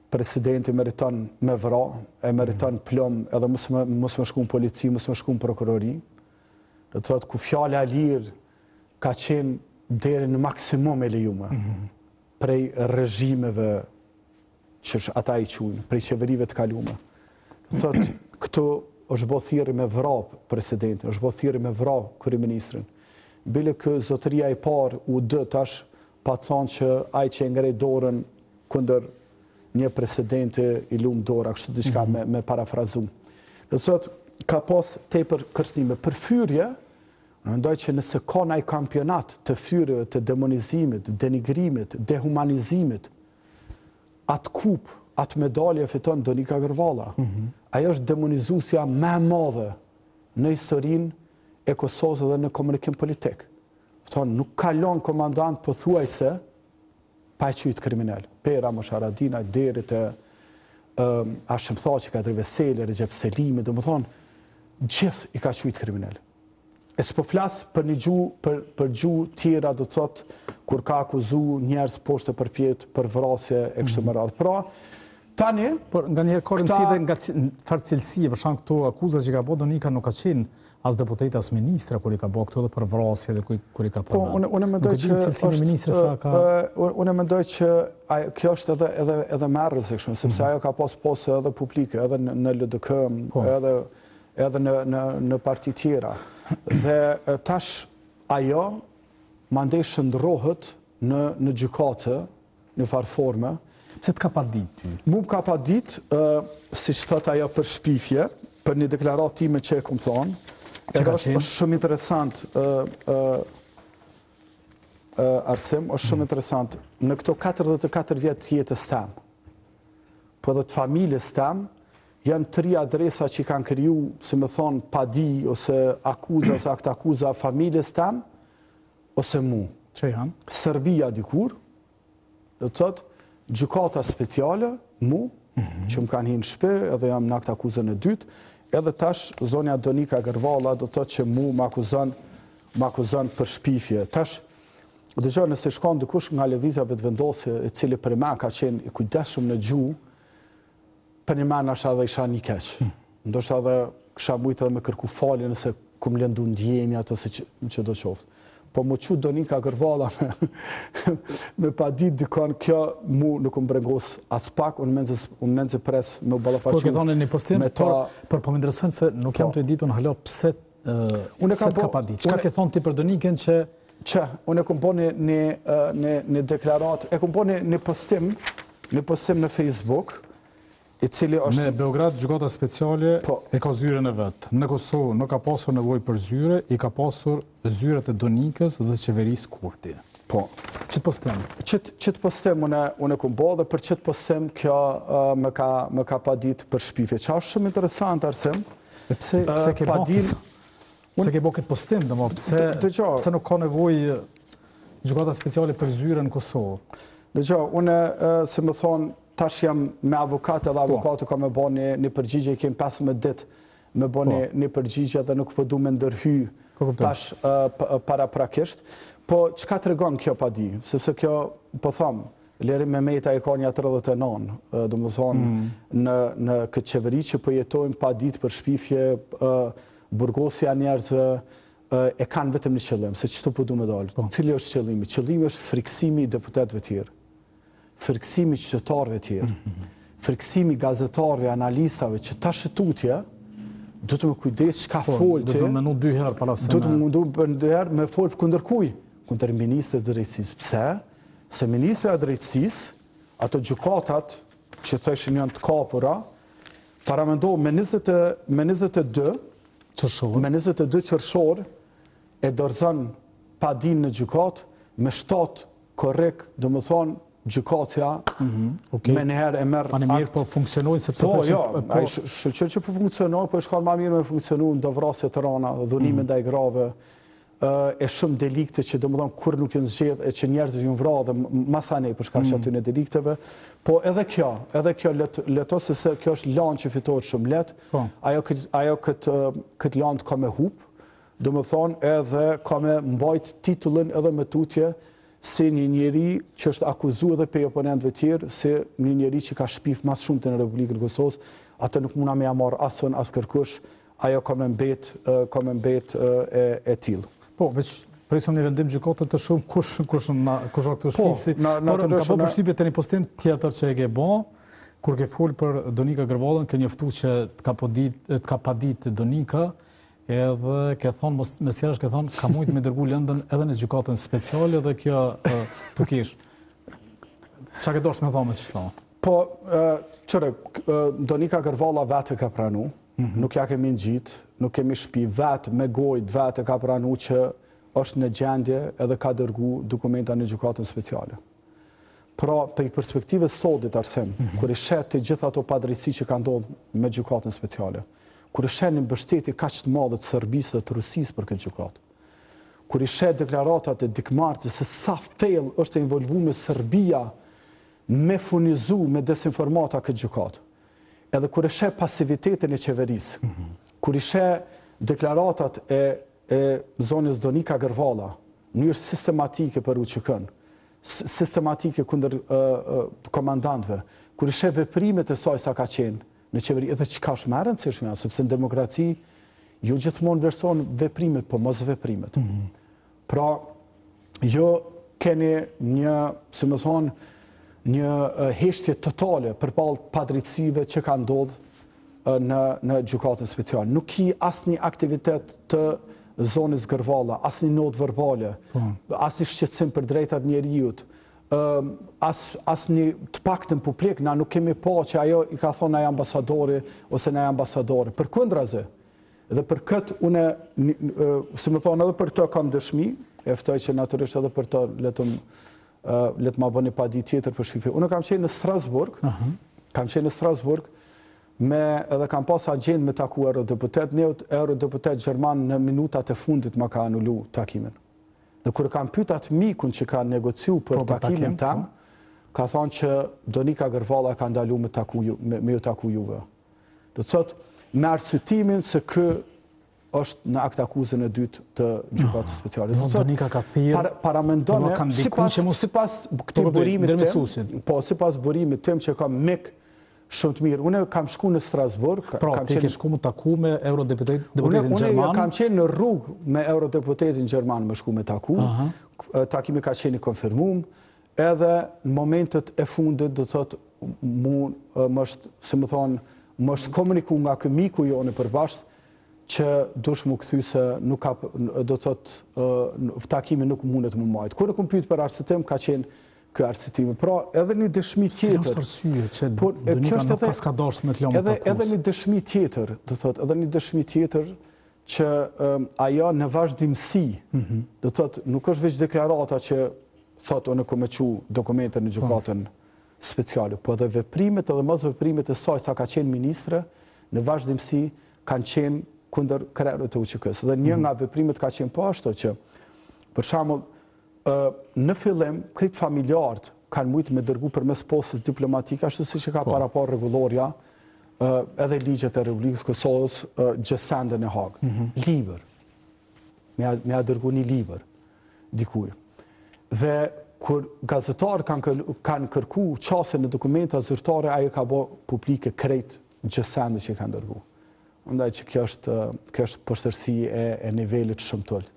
presidenti meriton me vra, e meriton mm. plumb edhe mos me, mos me shku në polici, mos me shku në prokurori. Do të thotë ku fjala e lirë ka qenë deri në maksimum e lejume mm -hmm. prej regjimeve që ata i quajnë, prej qeverive të kalume. Do të thotë, këtu është bo thirrje me vra presidentin, është bo thirrje me vra kryeministrin. Bile ky zotëria i parë u dë tash pat thonë që ai që e ngre dorën kundër një presidenti i lumtë dora, kështu diçka mm -hmm. me, me parafrazu. Do të thotë, ka pas tepër kërcënime. Për fyrje, mendoj që nëse ka naj kampionat të fyrjeve, të demonizimit, denigrimit, dehumanizimit, atë kupë, atë medalje e fiton Donika Gërvalla. Mm -hmm. Ajo është demonizusja më e madhe në historinë e Kosovës dhe në komunikim politik. Thonë, nuk ka lon komandant pothuajse pa e qujtë kriminel. Prej Ramush Haradinaj, deri te um, Hashim Thaçi, Kadri Veseli, Rexhep Selimi, domethonë, gjithë i ka qujtë kriminel. E s'po flas për një gjuhë, për, për gjuhë tjera, do të thotë, kur ka akuzu njerëz poshtë e përpjetë për vrasje e kështu me radhë. Pra, tani... Por, nganjëherë ka rëndësi dhe nga çfarë cilësie, për shembull këto akuza që ka bo Donika nuk ka qenë. As deputeti, as ministra, kur i ka bo këto dhe për vrasje dhe kur i ka po, përmend. Po, unë mendoj që është... Ministre sa ka... Unë mendoj që kjo është edhe, edhe, edhe më e rrezikshme, sepse mhm. ajo ka pas poste edhe publike, edhe në, në LDK, po. edhe, edhe në, në, në parti tjera. Dhe tash ajo mandej shndërrohet në, në gjykatë, në farë forme. Pse të ka padit ty? Mu më ka padit, siç thotë ajo për shpifje, për një deklaratë time që e kom thonë. Edhe është, është shumë interesant, Arsim, është shumë mm. interesant. Në këto 44 vjet të jetës tem, po edhe të familjes tem, janë tri adresa që i kanë kriju, si me thonë, padi, ose akuza, ose aktakuza familjes tem, ose mu. Që janë? Serbia dikur, do të thotë, gjykata speciale, mu, mm -hmm. që më kanë hi në shpi, edhe jam në aktakuzën e dytë, edhe tash zonja Donika Gërvalla do të thotë që mu më akuzon, më akuzon për shpifje. Tash, dëgjo, nëse shkon dikush nga Lëvizja Vetëvendosje, e cili për me ka qenë i kujdesshëm në gjuhë, Për një men nashta edhe isha ni keq. Ndoshta edhe kisha mujtë edhe me kërku falje nëse kum lëndu ndjenjat ose që, që do qoftë. Po m'u çu Donika Gërvalla me, me padit dikon, kjo mu nuk më brengos as pak, unë mezi, unë mezi pres me u ballafaqu. Po ke thonë një postim, me ta... por, por po më intereson se nuk jam po. tu e ditur hala pse unë kam po, padit. Çka ke thonë ti për Donikën që që unë e kom bo një një një një deklaratë, e kom bo një një postim, një postim në Facebook, i cili është Në Beograd gjykata speciale po. e ka zyrën e vet. Në Kosovë nuk ka pasur nevojë për zyre, i ka pasur zyrat e Donikës dhe qeverisë Kurti. Po. Qët postim? Qët, qët postim unë, unë e kom bo dhe për qët postim kjo uh, më ka, më ka padit për shpifje. Që është shumë interesant, Arsim? E pse, pse ke bo Pse ke bo këtë postim, domethënë, pse, pse nuk ka nevojë gjykata speciale për zyre në Kosovë? Dëgjo, unë, si me thonë, tash jam me avokat edhe po. avokati ka me bo një, një përgjigje, i kem 15 ditë me bo një, po. një përgjigje dhe nuk po du me ndërhy po, tash paraprakisht. Po, çka tregon kjo padi? Sepse kjo, po tham, Lirim Mehmetaj e ka nja 39, domethonë, mm. në, në këtë qeveri që po jetojmë paditë për shpifje, burgosja e njerëzve, e kanë vetëm një qëllim, se qëtu po du me dalë. Po. Cili është qëllimi? Qëllimi është frikësimi i deputetëve tjerë, frikësimi i qytetarëve tjerë, mm -hmm. frikësimi i gazetarëve, analistave, që tash e tutje, duhet me kujdes çka po, fol ti. Duhet me mendu dy herë para se Duhet me mendu dy herë me fol kundër kujt? Kundër ministrit të drejtësisë. Pse? Se ministrja e drejtësisë, ato gjykatat që thoshin janë të kapura, paramendo me 20 me 22 qershor, me 22 qershor e dorëzon padinë në gjykatë me 7 korrik, domethonë gjykatja mm -hmm, okay. menjëherë e merr akt. mirë po funksionojnë sepse po, jo, po ai shyqyr që po funksionon, po ish kanë ma mirë me funksionu në vrasje të rana, dhunime mm -hmm. ndaj grave, e shumë delikte që domethonë kurrë nuk janë zgjedh e që njerëzit janë vra dhe masanej për shkak mm. atyne delikteve, po edhe kjo, edhe kjo leto se kjo është landë që fitohet shumë lehtë, po. ajo, ajo këtë, këtë landë ka me hup, domethonë edhe ka me mbajt titullin edhe me tutje si një njeri që është akuzu edhe prej oponentëve tjerë, si një njeri që ka shpif ma s'shumti në Republikën e Kosovës, atë nuk muna me ja marrë as unë, as kërkush, ajo ka me mbet, ka me mbet e, e tillë. Po, veç presim një vendim gjykate të shohim kush kush na kush është këtu po, shpifsi. Na, na Por më ka bërë përshtypje te një postim tjetër që e ke bë, kur ke fol për Donika Gërvallën, ke njoftu që të ka podit, të ka padit Donika, edhe ke thonë mos mes tjerash ke thonë ka mujt me dërgu lëndën edhe në gjykatën speciale dhe kjo të kish. Çka ke dashur me thonë me qëto? Po, qyre, Donika Gërvalla vetë e ka pranu, mhm. nuk ja kemi ngjit, nuk kemi shpif, vetë me gojë vetë e ka pranu që është në gjendje edhe ka dërgu dokumenta në gjykatën speciale. Pra, prej perspektivës sodit, Arsim, mm -hmm. kur i sheh të gjitha ato padrejtësi që ka ndodhë me gjykatën speciale, kur i sheh një mbështetje kaq të madhe të Serbisë dhe të Rusisë për këtë gjykatë, kur i sheh deklaratat e Dick Marty se sa thellë është e involvume Serbia me furnizu me desinformata këtë gjykatë. Edhe kur e sheh pasivitetin e qeverisë, mm -hmm. kur i sheh deklaratat e e zonjës Donika Gërvalla, në mënyrë sistematike për UÇK-n, sistematike kundër komandantëve, kur i sheh veprimet e saj sa ka qenë në qeveri, edhe çka është më e rëndësishme, sepse në demokraci. Jo gjithmonë vlerësohen veprimet, po mosveprimet. Mm -hmm. Pra, ju keni një, si me thonë, një heshtje totale përballë padrejtësive që ka ndodhë në, në gjykatën speciale. Nuk ki asnjë aktivitet të zonës Gërvalla, asnjë notë verbale, po. asnjë shqetësim për drejtat e njeriut, as, asnjë të paktën publik, na nuk kemi pa që ajo i ka thonë naj ambasadori ose naj ambasadore. Përkundrazi, Dhe për këtë une, si me thonë, edhe për këtë kam dëshmi, e ftoj që natyrisht edhe për të le të, le të ma bëni padi tjetër për shpifje. Unë kam qenë në Strasburg, uh -huh. kam qenë në Strasburg, me, edhe kam pas agjendë me taku eurodeputet, një eurodeputet gjerman në minutat e fundit ma ka anulu takimin. Dhe kur kam pyet atë mikun që ka negociu për po, takimin tam, po. ka thonë që Donika Gërvalla ka ndalu me, taku, me, me ju taku juve. Do të thotë, me arsyetimin se ky është në aktakuzën e dytë të gjykatës speciale. Do të thotë, Donika ka thirrë, para, paramendoni, sipas, sipas këtij po, burimit tim, po, sipas burimit tim që kam mik shumë të mirë. Unë kam shku në Strasburg. Pra, kam ti ke shku me taku me eurodeputetin gjerman? Unë kam qenë në rrugë me eurodeputetin gjerman me shku me taku. Takimi ka qenë i konfirmum. Edhe në momentet e fundit, do të thotë, mu më është, si me thonë, më është komuniku nga ky miku jonë i përbashkët, që dush mu kthy se nuk ka, do të thotë, takimi nuk mundet mu majtë. Kur e kom pytë për arsyetim, ka qenë ky arsyetimi. Pra, edhe një dëshmi tjetër... Cila është arsye që po, Donika nuk paska dashtë me të lënë me taku? Edhe një dëshmi tjetër, do të thotë, edhe një dëshmi tjetër, që ajo në vazhdimësi, mhm. do të thotë, nuk është veç deklarata që thotë unë kom me çu dokumente në gjykatën speciale, po edhe veprimet edhe mosveprimet e saj sa ka qenë ministre, në vazhdimësi kanë qenë kundër krerëve të UÇK-së. Dhe një mhm. nga veprimet ka qenë po ashtu që, për shembull, në fillim, krejt familjarët kanë mujtë me dërgu përmes postës diplomatike, ashtu siç e ka po. paraparë rregullorja, edhe ligjet e Republikës Kosovës, gjësende në Hagë. Mhm. Libër. Me ia dërgu një libër dikuj. Dhe kur gazetarët kanë, kanë kërku qasje në dokumenta zyrtare, ajo ka bo publike krejt gjësendet që i kanë dërgu. Andaj që kjo është, kjo është poshtërsi e, e nivelit shumë të ulët.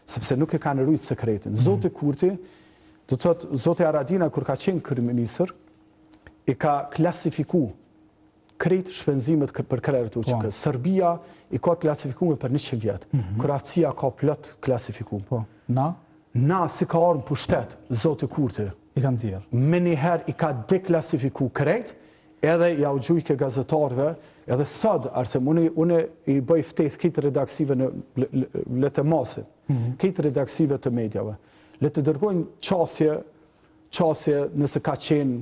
Sepse nuk e kanë rujtë sekretin. Mm. Zoti Kurti, do të thotë, Zoti Haradinaj, kur ka qenë kryeministër, i ka klasifiku krejt shpenzimet për krerët e UÇK-së. Po. Serbia i ka klasifikume për 100 vjet. Mm -hmm. Kroacia ka plot klasifikum. Po. Na? Na si ka ardhë në pushtet, Zoti Kurti. I ka nxjerrë. Menjëherë i ka deklasifiku krejt, edhe ja u gjujke gazetarëve, edhe sot, Arsim, unë, unë i bëj ftesë krejt redaksive në le të masin, mm -hmm. krejt redaksive të mediave. Le të dërgojnë qasje, qasje nëse ka qenë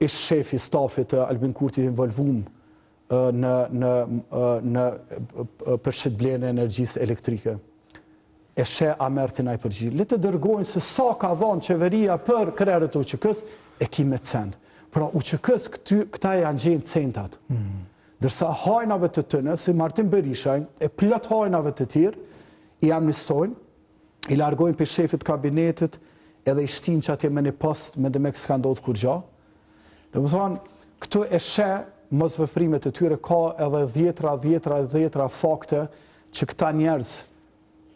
ish shefi i stafit të Albin Kurtit involvum në në në për shitblerjen e energjisë elektrike. E sheh a merr ti naj përgjigje. Le të dërgojnë se sa ka dhënë qeveria për krerët e UÇK-së, e ki me cent. Pra UÇK-së këty këta janë gjenë centat. Mm. Ndërsa hajnave të tyne, si Martin Berishaj, e plot hajnave të tjerë, i amnistojnë, i largojnë prej shefit kabinetit edhe i shtinë që atje me një post me demek s'ka ndodhë kurgja. Domethonë, këtu e sheh mosveprimet e tyre ka edhe dhjetra, dhjetra, dhjetra fakte që këta njerëz,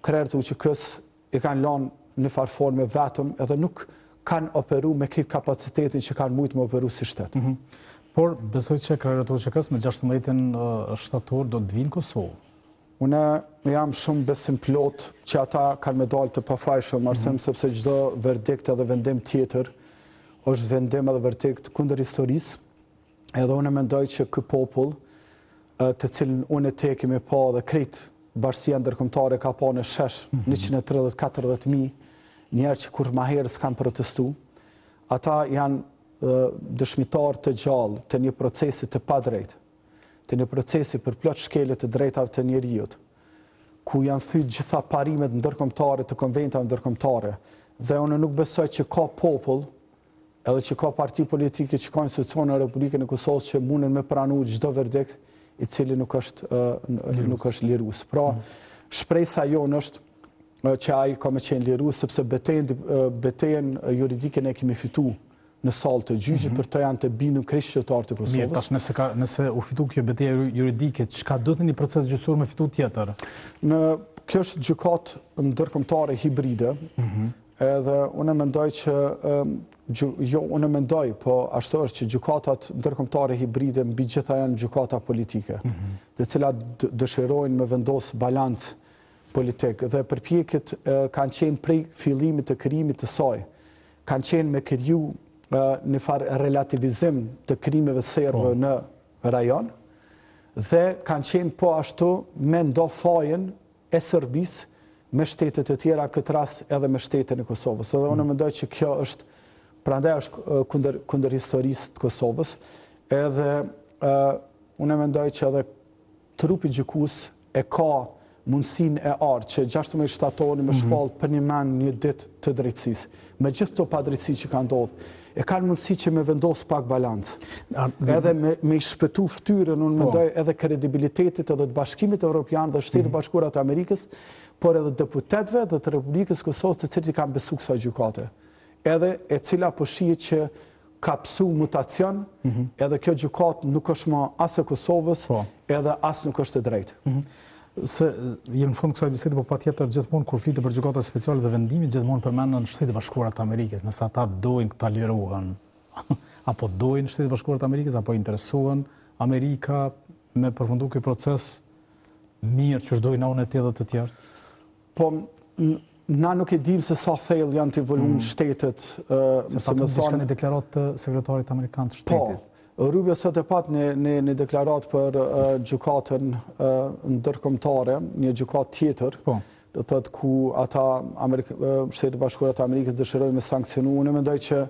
krerët e UÇK-së, i kanë lanë në farë forme vetëm edhe nuk kanë operu me këtë kapacitetin që kanë mujtë me operu si shtet. Mm -hmm. Por, besoj që krerët e UÇK-së me 16 shtator do të vinë Kosovë. Unë jam shumë besimplotë që ata kanë me dalë të pafajshëm, Arsim, mm -hmm. sepse çdo verdikt edhe vendim tjetër është vendim edhe verdikt kundër historisë. Edhe unë mendoj që ky popull, të cilin unë e ti e kemi pa dhe krejt bashkësia ndërkombëtare ka pa në shesh mm -hmm. 130-40 mijë njerëz që kurrë ma herët s'kanë protestu, ata janë dëshmitarë të gjallë të një procesi të padrejtë. të një procesi për plot shkelje të drejtave të njeriut, ku janë thy gjitha parimet ndërkombëtare të konventave ndërkombëtare, dhe unë nuk besoj që ka popull, edhe që ka parti politike, që ka institucione në Republikën e Kosovës që munden me pranu çdo verdikt i cili nuk është nuk është lirues. Pra, mm. shpresa jonë është që ai ka me qenë lirues sepse betejën betejën juridike ne kemi fitu. në sallë të gjyqit, mm -hmm. për të janë të bindur krejt qytetarët e Kosovës. Mirë, tash nëse, ka, nëse u fitu kjo betejë juridike, çka do të një proces gjyqësor me fitu tjetër? Në, kjo është gjykatë ndërkombëtare hibride, mm -hmm. edhe unë mendoj që jo unë mendoj, po ashtu është që gjykatat ndërkombëtare hibride mbi gjitha janë gjykata politike, mm -hmm. të cilat dëshirojnë me vendos balancë politik dhe përpjekjet kanë qenë prej fillimit të krijimit të saj, kanë qenë me kriju një farë relativizim të krimeve serbe po. në rajon dhe kanë qenë po ashtu me nda fajin e Serbisë me shtetet e tjera, këtë rast edhe me shtetin e Kosovës. Edhe unë mm. mendoj që kjo është, prandaj është kundër, kundër historisë të Kosovës, edhe uh, unë mendoj që edhe Trupi gjykues e ka mundësinë e artë që 16 shtatori me mhm. shpall përnjëmend një ditë të drejtësisë. Me gjithë këto padrejtësi që kanë ndodhur, e kanë mundësi që me vendos pak balancë. Edhe me, me i shpëtu fytyrën, unë po. mendoj edhe kredibilitetit edhe të Bashkimit Evropian dhe Shtetet e mhm. Bashkuara të Amerikës, por edhe deputetëve dhe të Republikës Kosovës të cilët i kanë besu kësaj gjykate. Edhe e cila po shihet që ka pësu mutacion, mhm. edhe kjo gjykatë nuk është ma as e Kosovës, po. edhe as nuk është e drejtë. Mhm. Se jemi në fund kësaj bisede, po patjetër gjithmonë kur flitet për gjykata speciale dhe vendimit, gjithmonë përmenden Shtetet e Bashkuara të Amerikës, nëse ata dojnë këta lirohen, apo dojnë Shtetet e Bashkuara të Amerikës, apo interesohen Amerika me përfundu ky proces mirë që dojnë unë e ti edhe të tjerë? Po, na nuk e dim se sa thellë janë të involvum mm. shtetet. Se patëm diçka një deklaratë të sekretarit amerikan të po, shtetit. Po, Rubio sot e pat një, një, një deklaratë për gjykatën ndërkombëtare, një gjykatë tjetër, po. do thotë ku ata Amerik Shtetet e Bashkuara të Amerikës dëshirojnë me sanksionu. Unë mendoj që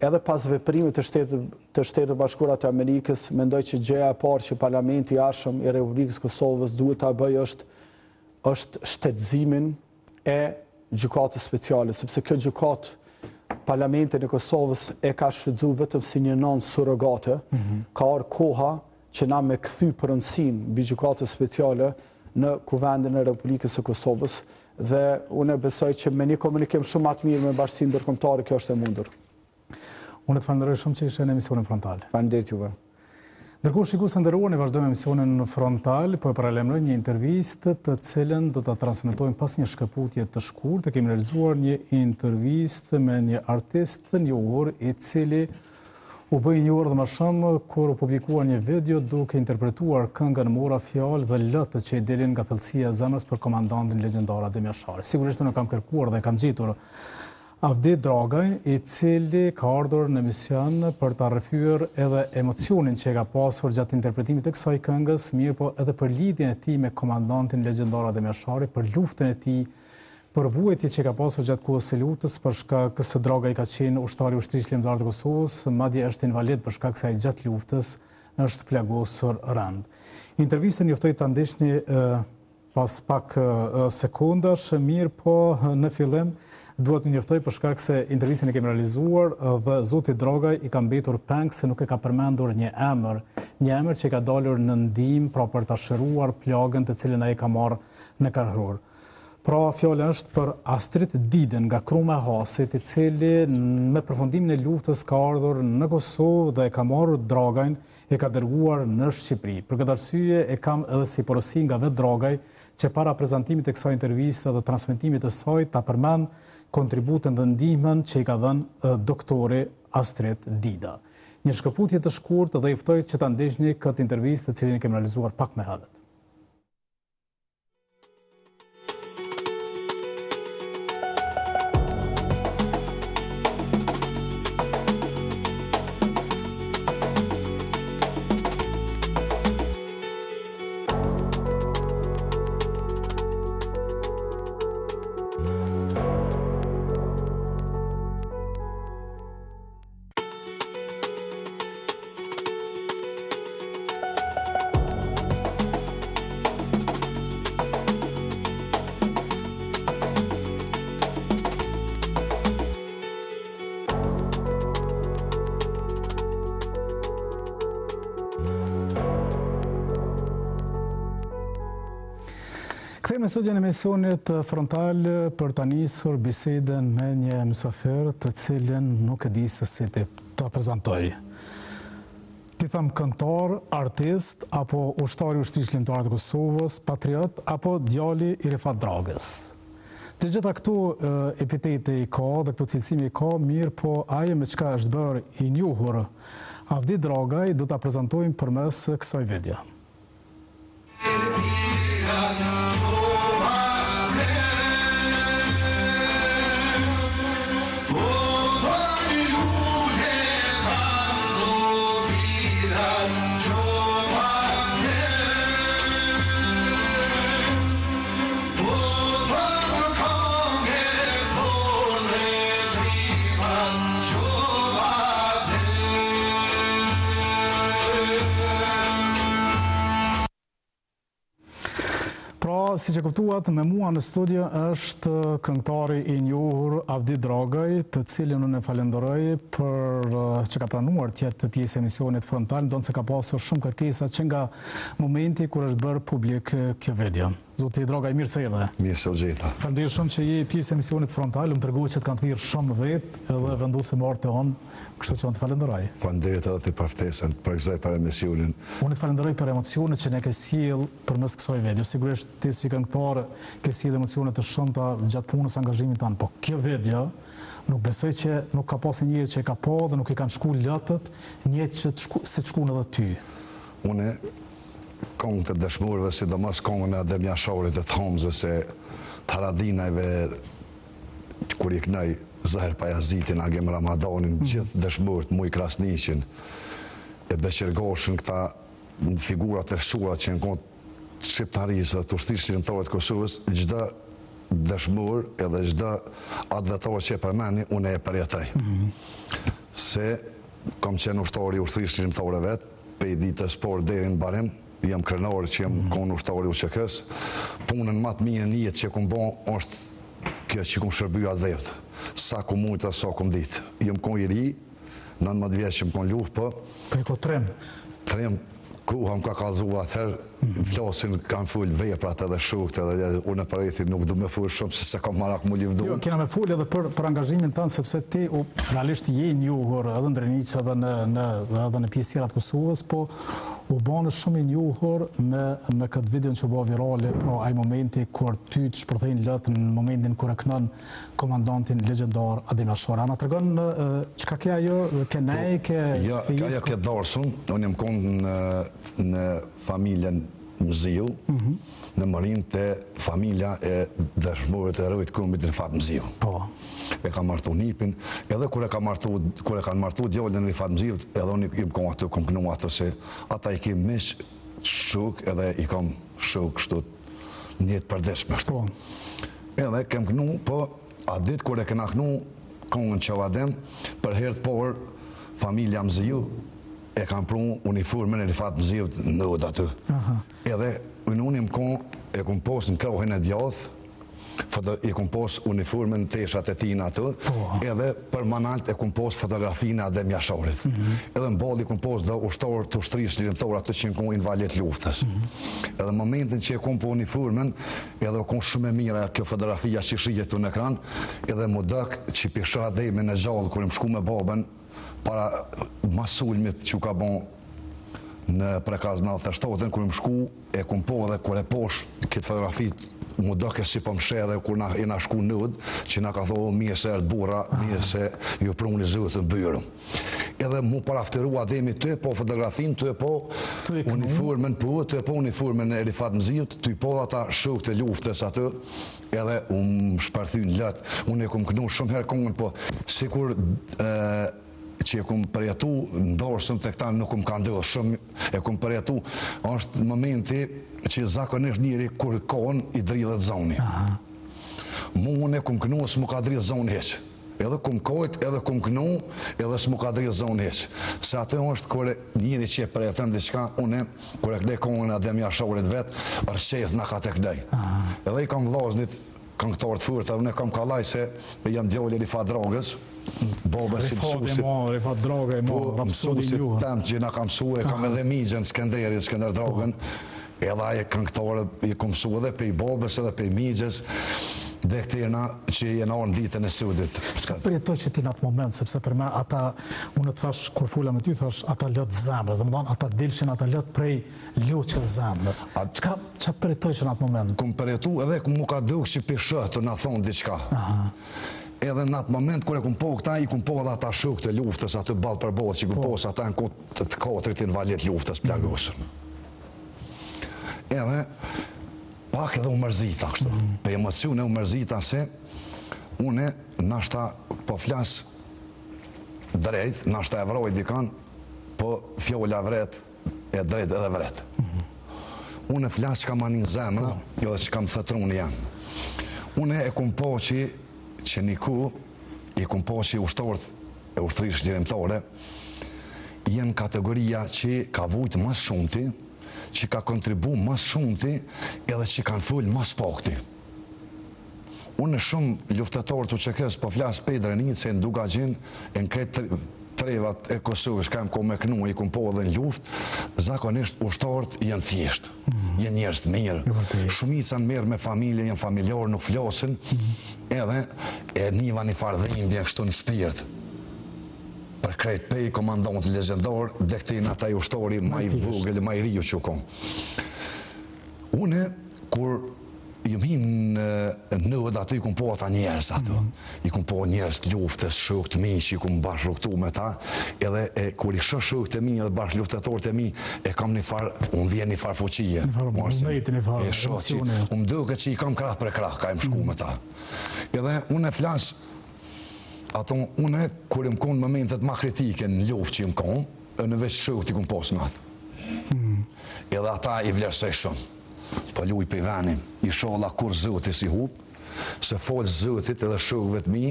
edhe pas veprimit të shtetit të Shteteve të Bashkuara të Amerikës, mendoj që gjëja e parë që Parlamenti i ardhshëm i Republikës së Kosovës duhet ta bëjë është është shtetëzimin e gjykatës speciale, sepse kjo gjykatë Parlamentin e Kosovës e ka shfrytëzu vetëm si një nënë surrogate, mm -hmm. ka ardhur koha që na me kthy pronësinë mbi gjykatën speciale në Kuvendin e Republikës së Kosovës dhe unë besoj që me një komunikim shumë ma të mirë me bashkësinë ndërkombëtare kjo është e mundur. Unë të falenderoj shumë që ishe në emisionin Frontal. Faleminderit juve. Ndërkohë shikues të nderuar, ne vazhdojmë emisionin Frontal, po e paralajmëroj një intervistë të cilën do ta transmetojmë pas një shkëputje të shkurtë. Kemi realizuar një intervistë me një artist të njohur i cili u bë i njohur dhe më shumë kur u publikua një video duke interpretuar këngën Mora fjalë dhe lotët që i dilin nga thellësia e zemrës për komandantin legjendar Adem Jashari. Sigurisht unë kam kërkuar dhe kam gjetur Avdi Dragaj, i cili ka ardhur në emision për ta rrëfyer edhe emocionin që e ka pasur gjatë interpretimit të kësaj këngës, mirëpo edhe për lidhjen e tij me komandantin legjendar Adem Jashari, për luftën e tij, për vuajtjet që ka pasur gjatë kohës së luftës, për shkak se Dragaj ka qenë ushtar i Ushtrisë Çlirimtare të Kosovës, madje është invalid për shkak se ai gjatë luftës është plagosur rëndë. Intervistën ju ftoj ta ndiqni Pas pak sekondash, mirëpo në fillim dua t'ju njoftoj për shkak se intervistën e kemi realizuar dhe zoti Dragaj i ka mbetur peng se nuk e ka përmendur një emër, një emër që i ka dalur në ndihmë pra për ta shëruar plagën të cilën ai ka marrë në krahror. Pra fjala është për Astrit Didën nga Kruma e Hasit, i cili me përfundimin e luftës ka ardhur në Kosovë dhe e ka marrë Dragajn e ka dërguar në Shqipëri. Për këtë arsye e kam edhe si porosi nga vetë Dragaj që para prezantimit të kësaj interviste dhe transmetimit të saj ta përmend kontributin dhe ndihmën që i ka dhënë doktori Astrit Dida. Një shkëputje të shkurtë dhe ju ftoj që ta ndiqni këtë intervistë të cilën e kemi realizuar pak më herët. Rikthehemi në studion e emisionit Frontal për ta nisur bisedën me një mysafir të cilin nuk e di se si ta prezantoj. T'i them këngëtar, artist, apo ushtar i Ushtrisë Çlirimtare të Kosovës, patriot, apo djali i Rifat Dragës. Të gjitha këto epitete i ka dhe këto cilësime i ka, mirëpo ajo me çka është bërë i njohur Avdi Dragaj do ta prezantojmë përmes kësaj video. Pra, siç e kuptuat, me mua në studio është këngëtari i njohur Avdi Dragaj, të cilin unë e falenderoj për që ka pranuar të jetë pjesë e emisionit Frontal, ndonëse ka pasur shumë kërkesa që nga momenti kur është bërë publik kjo video. Zoti Dragaj, mirë se erdhe. Mirë se u gjeta. Faleminderit shumë që je pjesë e emisionit Frontal, më treguat që të kanë thirrë shumë vetë edhe vendose me ardhë te unë, kështu që unë të falenderoj. Faleminderit edhe ty për ftesën, të përgëzoj për emisionin. Unë të falenderoj për emocionet që na ke sjellë përmes kësaj video. Sigurisht ti si këngëtar ke sjellë emocione të shumta gjatë punës, angazhimit tënd, po kjo video nuk besoj që nuk ka pasë njeri që e ka pa dhe nuk i kanë shku lotët njëjtë që të shku, si të shkun edhe ty. Unë Kongët e dëshmorëve, sidomos kongën e Adem Jasharit e të Hamzës e të Haradinajve, kur i knoj Zahir Pajazitin, Agim Ramadanin, gjithë dëshmorët, Mujë Krasniqin e Beqir Gashën, këta figurat e shquara që janë konë të shqiptarisë dhe të Ushtrisë Çlirimtare të Kosovës, çdo dëshmor edhe çdo atdhetar që e përmeni, unë e përjetoj. Se kam qenë ushtar i Ushtrisë Çlirimtare vetë, Prej ditës parë deri në mbarim, jam krenar që jam kon ushtar i UÇK-së. Punën ma të mirë në jetë që kom bo është kjo që kom shërby atdheut. Sa kom mujt dhe sa kom ditë. Jam kon i ri, 19 vjeç jam kon n'luftë, po. Po je kon trim. Trim, koha më ka kallzu atëherë, më flasin, kanë fol veprat edhe shokët edhe unë për veti nuk du me fol shumë se s'e kam marak m'u livdu. Jo, kena me fol edhe për për angazhimin tënd sepse ti u, realisht je i njohur edhe në Drenicë edhe në në edhe në pjesë tjera të Kosovës, po u bane shumë i njohur me me këtë videon që u bë virale, pra ai momenti kur ty të shpërthejnë lot në momentin kur e kënon komandantin legjendar Adem Jashari. A na tregon çka ke ajo, ke nej, po, ke jo, ajo ke darsëm, unë jam kon në në familjen Mziu, në Morinë te familja e dëshmorit e heroit kombit Rifat Mziu. Po. E ka martu nipin, edhe kur e ka martu, kur e kanë martu djalin e Rifat Mziut, edhe unë jam kon aty, kom knu aty se ata i kem miq shok edhe i kam shok kështu në jetë përditshme kështu. Po. Edhe kem knu, po atë ditë kur e kena knu kongën Çohu Adem, për herë të parë familja Mziu e kanë pru uniformën e Rifat Mziut në odë aty. Edhe unë unë jam kon, e kom pos në krahin e djathtë, i kom pos uniformën teshat e tina aty, po. edhe për ma nalt e kom pos fotografinë e Adem Jasharit. Mhm. Edhe në ballë i kom pos do ushtarë të ushtrisë çlirimtare aty që janë kon invalid luftës. Mhm. Edhe momentin që e kom po uniformën, edhe u kon shumë e mirë kjo fotografia që shihet në ekran, edhe m'u dok që p'i shoh Ademin e gjallë kur jam shku me babën, Para mas sulmit që u ka bo në Prekaz 97-ën, kur jam shku, e kum po dhe kur e posh këtë fotografi, m'u doke si po më sheh edhe kur na jena shku në udë, që na ka thonë mirë se erdh burra, mirë se ju pruni Zoti n'byrë. Edhe m'u paraftyru Ademi tu e po fotografinë, tu e po uniformën, po, tu e po uniformën e Rifat Mziut, tu i po dhe ata shokët e luftës aty, Edhe u më shpërthyn lot. Unë e kum knu shumë herë kongën, po sikur që e kum përjetu n'darsëm te këta nuk um ka ndodhë shumë e kum përjetu është momenti që zakonisht njeri kur kon i dridhet zoni. Mu unë e kum knu s'mu ka dridh zoni hiç. Edhe kum kojt, edhe kum knu, edhe s'mu ka dridh zoni hiç. Se aty është kur njeri që e përjeton diçka, unë kur e knoj kongën e Adem Jasharit vet, rrqeth ka të knoj. Edhe i kam vllaznit këngëtarë të fortë, unë e kam kallaj se jam djali i Rifat Dragës, babës si mësuesit. Rifat Draga i po, rapsodi i njohur. Mësuesit tem që na ka mësue, kam edhe mixhën Skenderin, Skender Dragën. Edhe ai këngëtar i kom mësu edhe pej babës edhe pej mixhës dhe këtena që jenë ardhë në ditën e sodit. Çka përjetojshe ti në atë moment, sepse për me ata, unë të thash, kur fola me ty, thash, ata lot zemrës, domethënë, ata dilshin ata lot prej loqkës zemrës. Çka, çka përjetojshe në atë moment? Kom përjetu edhe m'u ka duk që pi shoh tu na thonë diçka. Edhe në atë moment kur e kom pa këta, i kom pa edhe ata shokët e luftës aty ballë për ballë që i kom pa se ata janë kon të katrit invalid luftës plagosur. Edhe pak edhe u mërzita kështu. Mm. Pe emocione u mërzita se une nashta po flas drejt, nashta e vroj dikan, po fjala vret e drejt edhe vret. Mm -hmm. Une flas çka ma nin zemra, po. edhe çka më thot truni jem. Une e kum pa që, që një ku, i kum pa që ushtarët e ushtrisë çlirimtare, janë kategoria që ka vujtë ma shumti, që ka kontribu ma shumti edhe që kanë folë ma s'pakti. Unë shumë luftëtarë të UÇK-së, po flas pej Drenice, në Dukagjin, e në këtë trevat e Kosovës, kam ko me knu, i kum pa edhe në luftë, zakonisht ushtarët janë thjesht, mm. janë njerëz të mirë, shumica janë mirë me familje, janë familjarë, nuk flasin, mm. edhe e niva një farë dhimbje kështu në shpirt. Për krejt pej komandant legjendar deri te ai ushtori ma i vogël ma i riu që u kon. Une kur jom hi në odë aty i kum pa ata njerëz aty. Mm -hmm. I kum pa njerëz të luftës, shokë të mi që i kum bashkëluftu me ta, edhe e, kur i shoh shokët e mi edhe bashkëluftëtorët e mi, e kam një farë, unë vjen një farë fuqie. Një farë vullneti, një farë emocioni. Unë duket që i kam krah për krah, ka jam shku mm -hmm. me ta. Edhe unë e flas Ato, une, kur jom konë momentet ma kritike në luftë që jom konë, une veç shokët i kom pas ngat. Hmm. Edhe ata i vlerësoj shumë. Po luj për venin, ishalla kurr Zoti s'i hup, se falë Zotit edhe shokëve të mi,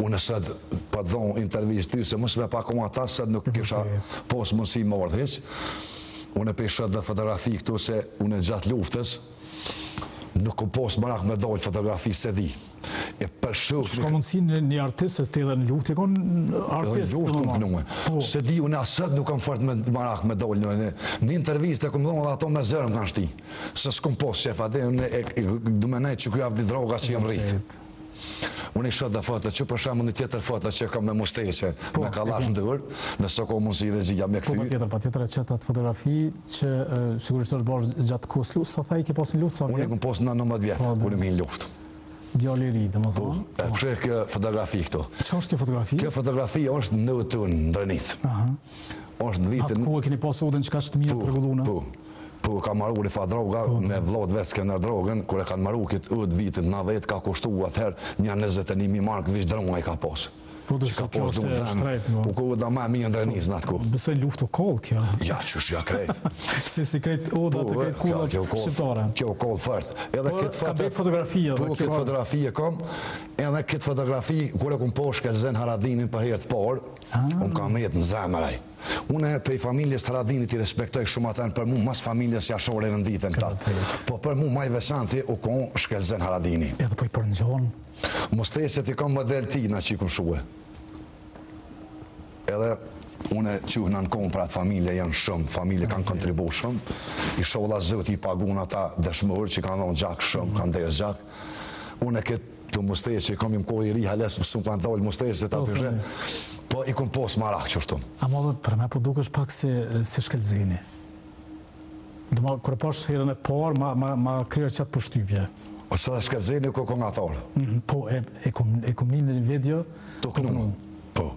unë sot po të dhon intervistë ty, se mos me pa kon ata, sot nuk kisha pos mundësi me ardhë hiç. Unë pe shoh dhe fotografi këtu se unë gjatë luftës, nuk kom pos marak me dalë fotografi se di. E për shokë... S'ka mundësi një, një artist, se ti edhe në luftë, e kon artist. Edhe në luftë kom knue. Po. Se di, unë as sot nuk kam fort me marak me dalë në, në, në intervistë e kom dhonë dhe ato me zor më kanë shti. Se s'kom pos qef atë, unë e, e, du me nejtë që kjo avdi droga që jam rritë. Unë i shoh dhe foto, që për shembull një tjetër foto që kam me musteqe, po, me kallash në dorë, nëse ka mundësi regjia me kthy. Po patjetër, patjetër e qet atë fotografi që sigurisht është bërë gjatë kohës luftës, sa tha i ke pas në luftë sa vjet? Unë i kam pas në 19 vjet, po, kur jam hi në luftë. Djalë i ri, domethënë. Po, e po. Kjo fotografi këtu. Çfarë është kjo fotografi? Kjo fotografi është në Utun, në Drenicë. Aha. Është në vitin... Atë ku e keni pas odën që kaq të mirë të rregulluar? Po, po, ka maru Rifat Droga po, me vllatë vet Skender Drogën, kur e kanë maru këtë odë vitin 90, ka kushtu atëherë një 21.000 markë, veç druna i ka pasë. Po të sa kjo është e shtrejtë. Po ku oda ma e mirë në Drenicë në atë kohë. Besoj luftë u koll kjo. Ja, qysh ja krejt. si si krejt oda të po, krejt kullat shqiptare. Kjo u koll fort. Edhe po, këtë foto... Ka bet fotografia. Po, këtë fotografi e kam. Edhe këtë fotografi, kur e kom pa Shkelzen Haradinin për herë të parë, ah. unë ka met në zemër ai. Unë prej familjes Haradinit i respektoj shumë ata për mu mas familjes Jashari renditen këta. Po për mu ma i veçanti u kon Shkelzen Haradini. Edhe po i përngjon. Musteqet i kam model tina që i kom shue. Edhe unë quhna në konë për atë familje janë shumë, familje kanë kontribu shumë. Ishalla Zoti i pagun ata dëshmorë që kanë dhonë gjak shumë, kanë derdh gjak. Unë këtë të musteqe i kam im kohë i ri, hale s'më kanë dalë musteqe se ta pyshe. Po i kom pos marak qështu. Ama dhe për me po dukesh pak si, si Shkëlzeni. Doma, kur e pash herën e parë, ma, ma, ma krijoi qatë përshtypje. Ose dhe Shkëlzeni ko kongator. Mm, po, e, e kum, e kum një në një video të knu. Po.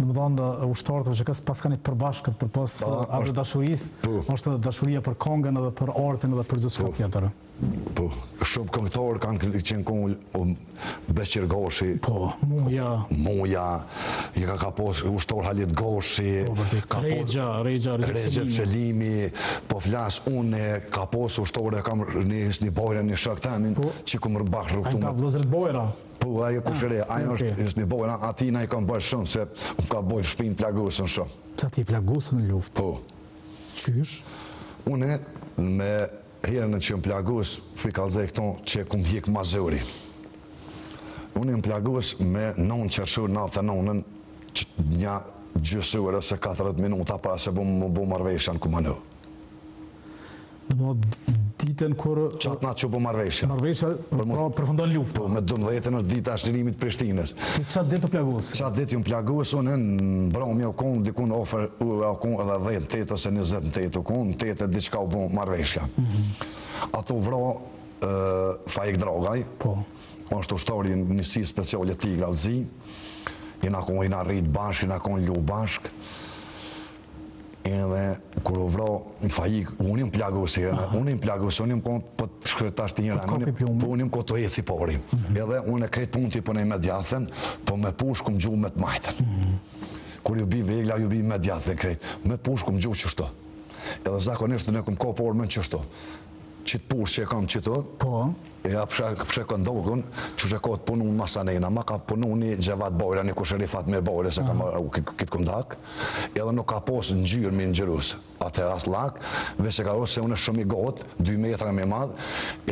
Domethonë, ushtarët e UÇK-së paskan një të përbashkët përpos edhe dashurisë, po. është edhe dashuria për kongën edhe për artin edhe për gjithçka po. tjetër. Po, shumë këngëtarë kanë qenë kon um, Beqir Gashi. Po, Muja. Muja, i ka ka pos ushtar Halit Gashi, po, vërtet. ka pos Rexha, Rexha, Rexhep Rexhep Selimi, po flas unë, ka pos ushtar e kam një një bojra, një shok temin, po. që kum bashkë Ai rrugëtu ta vëllezërit Bojra. Po, ai e kushëri, ah, ai është është një bojra, atij na i kam bërë shumë se më ka bërë shpinë plagosën shumë. Pse ti plagosën në luftë? Po. Qysh? Unë me Herën që jam plagos, po i kallzoj këto që e kum hjek ma zori. Unë jam plagos me 9 qershor 99-ën, nja gjysë ore ose 40 minuta para se bom, mu bo marrëveshja në Kumanovë. Domethënë ditën kur... Qatë natë që u bo marrëveshja. Marrëveshja, pra përfundon lufta. Po, me 12-ën është dita e çlirimit Prishtinës. Ti qatë ditë u plagose? Qatë ditë jam plagos, unë në mbrëmje u konë, dikun afër, u konë edhe 10, 8 ose 20 në 8 u konë, në 8 e diçka u bo marrëveshja. Mhm. Ato vra Faik Dragaj, po. është ushtar i njësisë speciale Tigra Zi, jena konë, jena rritë bashkë, jena konë lu bashkë, Edhe kur u vra Faik, unë jam plagos, unë jam plagos, unë jam kon po të shkret tash të njëra, po unë jam kon tu ec i pari. Mhm. Edhe unë e krejt punët i punoj me djathtën, po me pushkë kum gju me të majtën. Mhm. Kur ju bi vegla, ju bi me djathtën krejt. Me pushkë kum gju qështu. Edhe zakonisht unë kum kap armën qështu. Qit pushkë që e kam qitu, po. E ja pshe, pshe këndokun, që që ka të punu në masanena, ma ka punu një Xhevat Bojra, një kushëri Fatmir Bojra, se ka marrë këtë kundak, edhe nuk ka pos ngjyrë me ngjyrus, atëherë as lak, veç e ka rosë se unë shumë i gotë, 2 metra më i madh,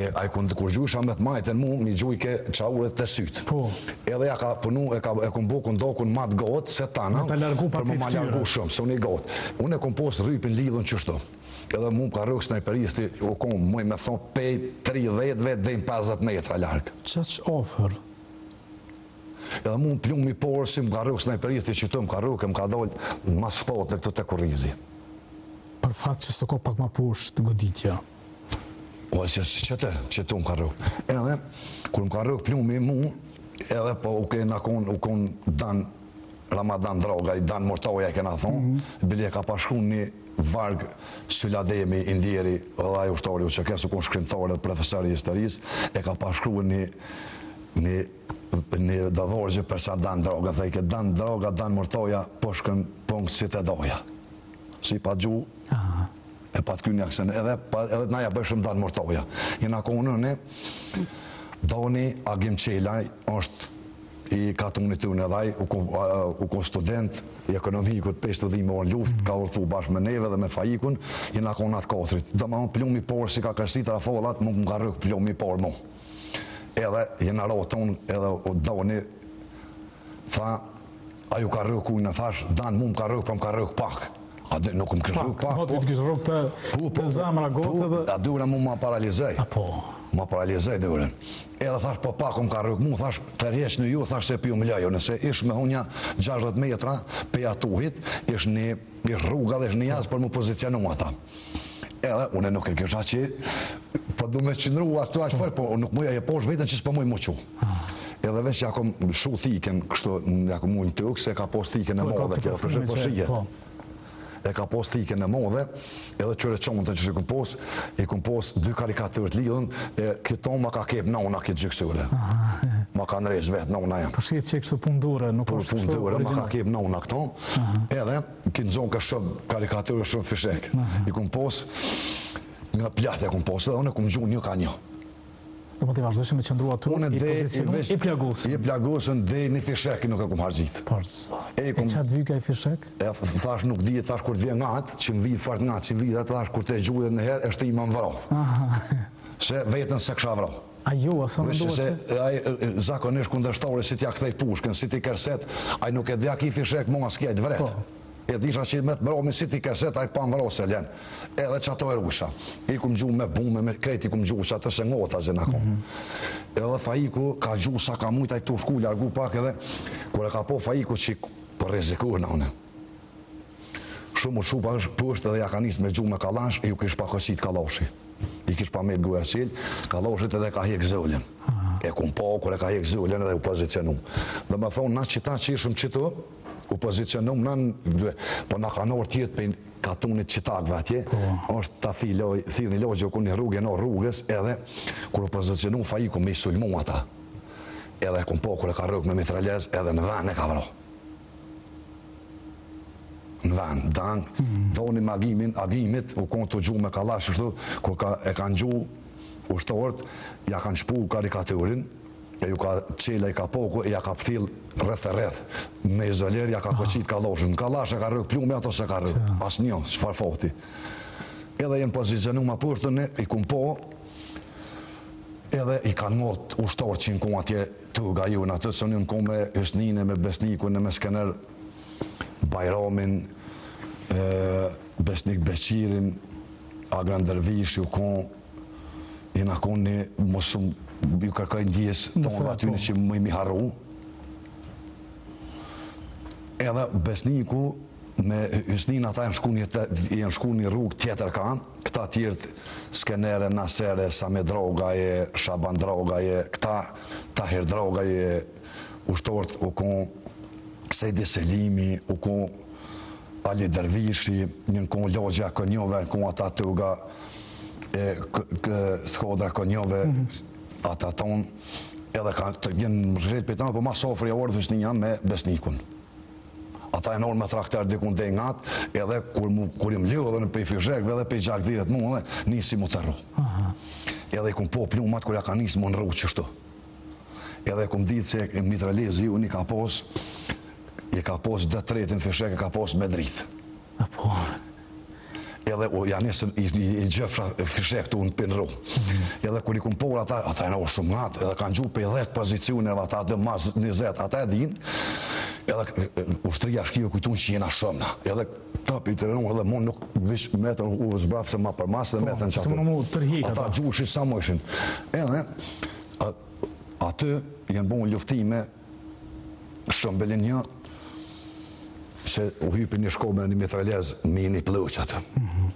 e ai kur kur gjujsha me të majtën mu, mi gjujke çauret te sytë. Po. Edhe ja ka punu, e ka e kum bo kundokun ma të gotë se tana, për me ma largu shumë, se unë i gotë. Unë e kum pos rrypin lidhun qështu. Edhe mu më ka rrok snajperisti, u kon muj me thonë pej 30 deri në 50 metra larg. Qaq afër? Edhe mu plumi i parë si më ka rrok snajperisti qitu më ka rrok e më ka dalë mas shpatë këtu te kurrizi. Për fat që s'u ka pak ma poshtë goditja. Po që qëtë, qitu më ka rrok. Edhe, kur më ka rrok plumi mu, edhe po u kena kon, u kon dan Ramadan Dragaj, Dan Murtaja e kena thonë, mm -hmm. bile ka pas shkru një varg Sylademi i ndjeri dhe ai ushtari UÇK-së, u kon shkrimtar dhe profesor i historisë, e ka pas shkru një, një, një do vargje për sa Dan Draga, thojke Dan Draga, Dan Murtaja, pushkën punk si të doja. Si pa gju, e pa të ky një aksen, edhe, pa, edhe na ja bëjshëm Dan Murtaja. Jena konë ne, Dani Agim Qelaj është i katunit tonë edhe ai u kon student i ekonomikut pe studime në luftë, ka udhëtu bashkë me neve dhe me Faikun, jena kon atë katrit. Domethonë plumi i parë si ka kërsit rafollat, mu më ka rrok plumi i parë mu. Edhe jena ra tonë, edhe u Dani, tha, a ju ka rrok unë, thash, Dan mu më ka rrok, po më ka rrok pak. A dhe nuk më kish rrok pak, po. Po, të kish rrok te, po, po, zemra gotë po, edhe... A dura mu ma paralizoj. A po. Ma paralizoj durën. Edhe thash, po pak më ka rrok mu, thash, tërheq në ju, thash se pju më lëjo, nëse ish me hunja 60 metra pe atuhit, ish një, ish rruga dhe ish një jazë për mu pozicionu ata. Edhe, unë nuk e kisha që, po du me qëndru aty aq fort, po nuk muj, e posh vetën që s'po muj mu çu. Edhe veç ja kom shu thikën, kështu, ja kom mu në tokë, se ka pos thikën e po, madhe, kjo, për po shihet. Po. E ka pos thikën e madhe, edhe qyre çantën që i kom pos, i kom pos dy karikaturë të lidhun, e këto ma ka kep nona këtë gjyksure. Ma ka ndreq vetë nona jem. Po shihet që kështu punë dure, nuk po, është kështu origjinal. Ma ka kep nona këto, edhe këtë në ka shumë karikaturë, shumë fishek. I kom pos, nga plahtë e kom pos, edhe unë e kom gju një ka një. Domethënë vazhdojshe me qëndru aty, i pozicionu, i plagosën. I plagosën, dhe një fishek nuk e kum harxhit. Por, e, kum, e ça të vyka ai fishek? E, thash nuk di, thash kur të vjen ngatë, që më vi fort ngatë, që më vi, thash kur të gjuhet një herë, e shti më më vra. Se vetën s'e kisha vra. A jo, a sa menduat se... Se ai zakonisht kundërshtari si t'ja kthej pushkën, si t'i kërset, ai nuk e di a ki fishek, mua s'ki ai të vret. Po. E disha që me të mromi si t'i kërset ai pa m'vra s'e len. Edhe qato e rujsha. I kum gju me bume, me krejt i kum gju qato se ngota zë në mm -hmm. Edhe Faiku ka gju sa ka mujt ai tu shku largu pak edhe kur e ka po Faiku që po rrezikohna unë. Shumë u çu poshtë edhe ja ka nis me gju me kallash e ju kish pa kosit kallashi. I kish pa met goja çel, kallashit edhe ka hek zolën. E kum pa kur e ka hek zolën edhe u pozicionu. Domethonë, na qita që ishëm qitu, U pozicionum na, po na kanë ardhur tjerët prej katunit qitakve atje, po. është ta thiloj, thirë një logje, u ku një rrugë në rrugës, edhe kur u pozicionu Faiku me i sulmu ata. Edhe e kum po kur e ka rrok me mitralez, edhe në ven e ka vra. Në ven, dan, mm. Doni me Agimin, Agimit, u konë tu gju me kallash, kështu, kur ka, e kanë gju ushtarët, ja kanë shpu karikaturin, E ju ka çel ai kapoku e ja ka pthjell rreth e rreth me izoler ja ka koqit kalloshin. Në kallash e ka rrok plumi ato s'e ka rrok. Asnjë, çfarë fati. Edhe jem pozicionu ma poshtë unë i kum po edhe i kanë ngot ushtarët që jon kon atje tuga ju në atë se unë jam kon me Hysninë, me Besnikun, me Skener Bajramin, Besnik Beqirin. Agron Dervishi, u kon, jena kon një, mos ju kërkoj ndjesë tonë atyne që më mi harru. Edhe Besniku me Hysnin ata janë shku një, janë shku një rrugë tjetër ka, këta tjerët Skenere, Nasere, Sami Droga e Shaban Droga e këta Tahir Droga e ushtorët u kon Sejdi Selimi, u kon Ali Dervishi, janë kon lagja e Konjove, janë kon ata tuga e skodra Konjove, mhm. ata tonë, edhe kanë të jenë rrit për po ma s'afri ardhë Hysnia me Besnikun. Ata janë orë me traktor dikun dhe ngat, edhe kur, mu, kur im lodhën pej fishekve edhe pej gjakdhirët mu, edhe nisi mu tërru. Edhe i kum po plumat kur ja ka nisë mu nrru qështu. Edhe kum ditë se mitralezi unë i ka pos, i ka pos dhe tretin fishek e ka pos me dritë. Po. Edhe u ja nisën i, i, i gjëfsha fishek tu në pinru. Mm -hmm. Edhe kur i kum por ata, ata janë shumë ngat, edhe kanë gju pej 10 pozicioneve, ata dhe mas 20, ata e din. Edhe ushtria shkive kujtun që jena shumë na. Edhe ta i të rënu, edhe mund nuk vish metën u zbrapse ma për mas dhe po, metën që aty. Ata gjushi sa më ishin. Edhe, aty janë bon luftime shëmbelin një se u hypi një shkollë me një mitralez me një plëq aty. Mm -hmm.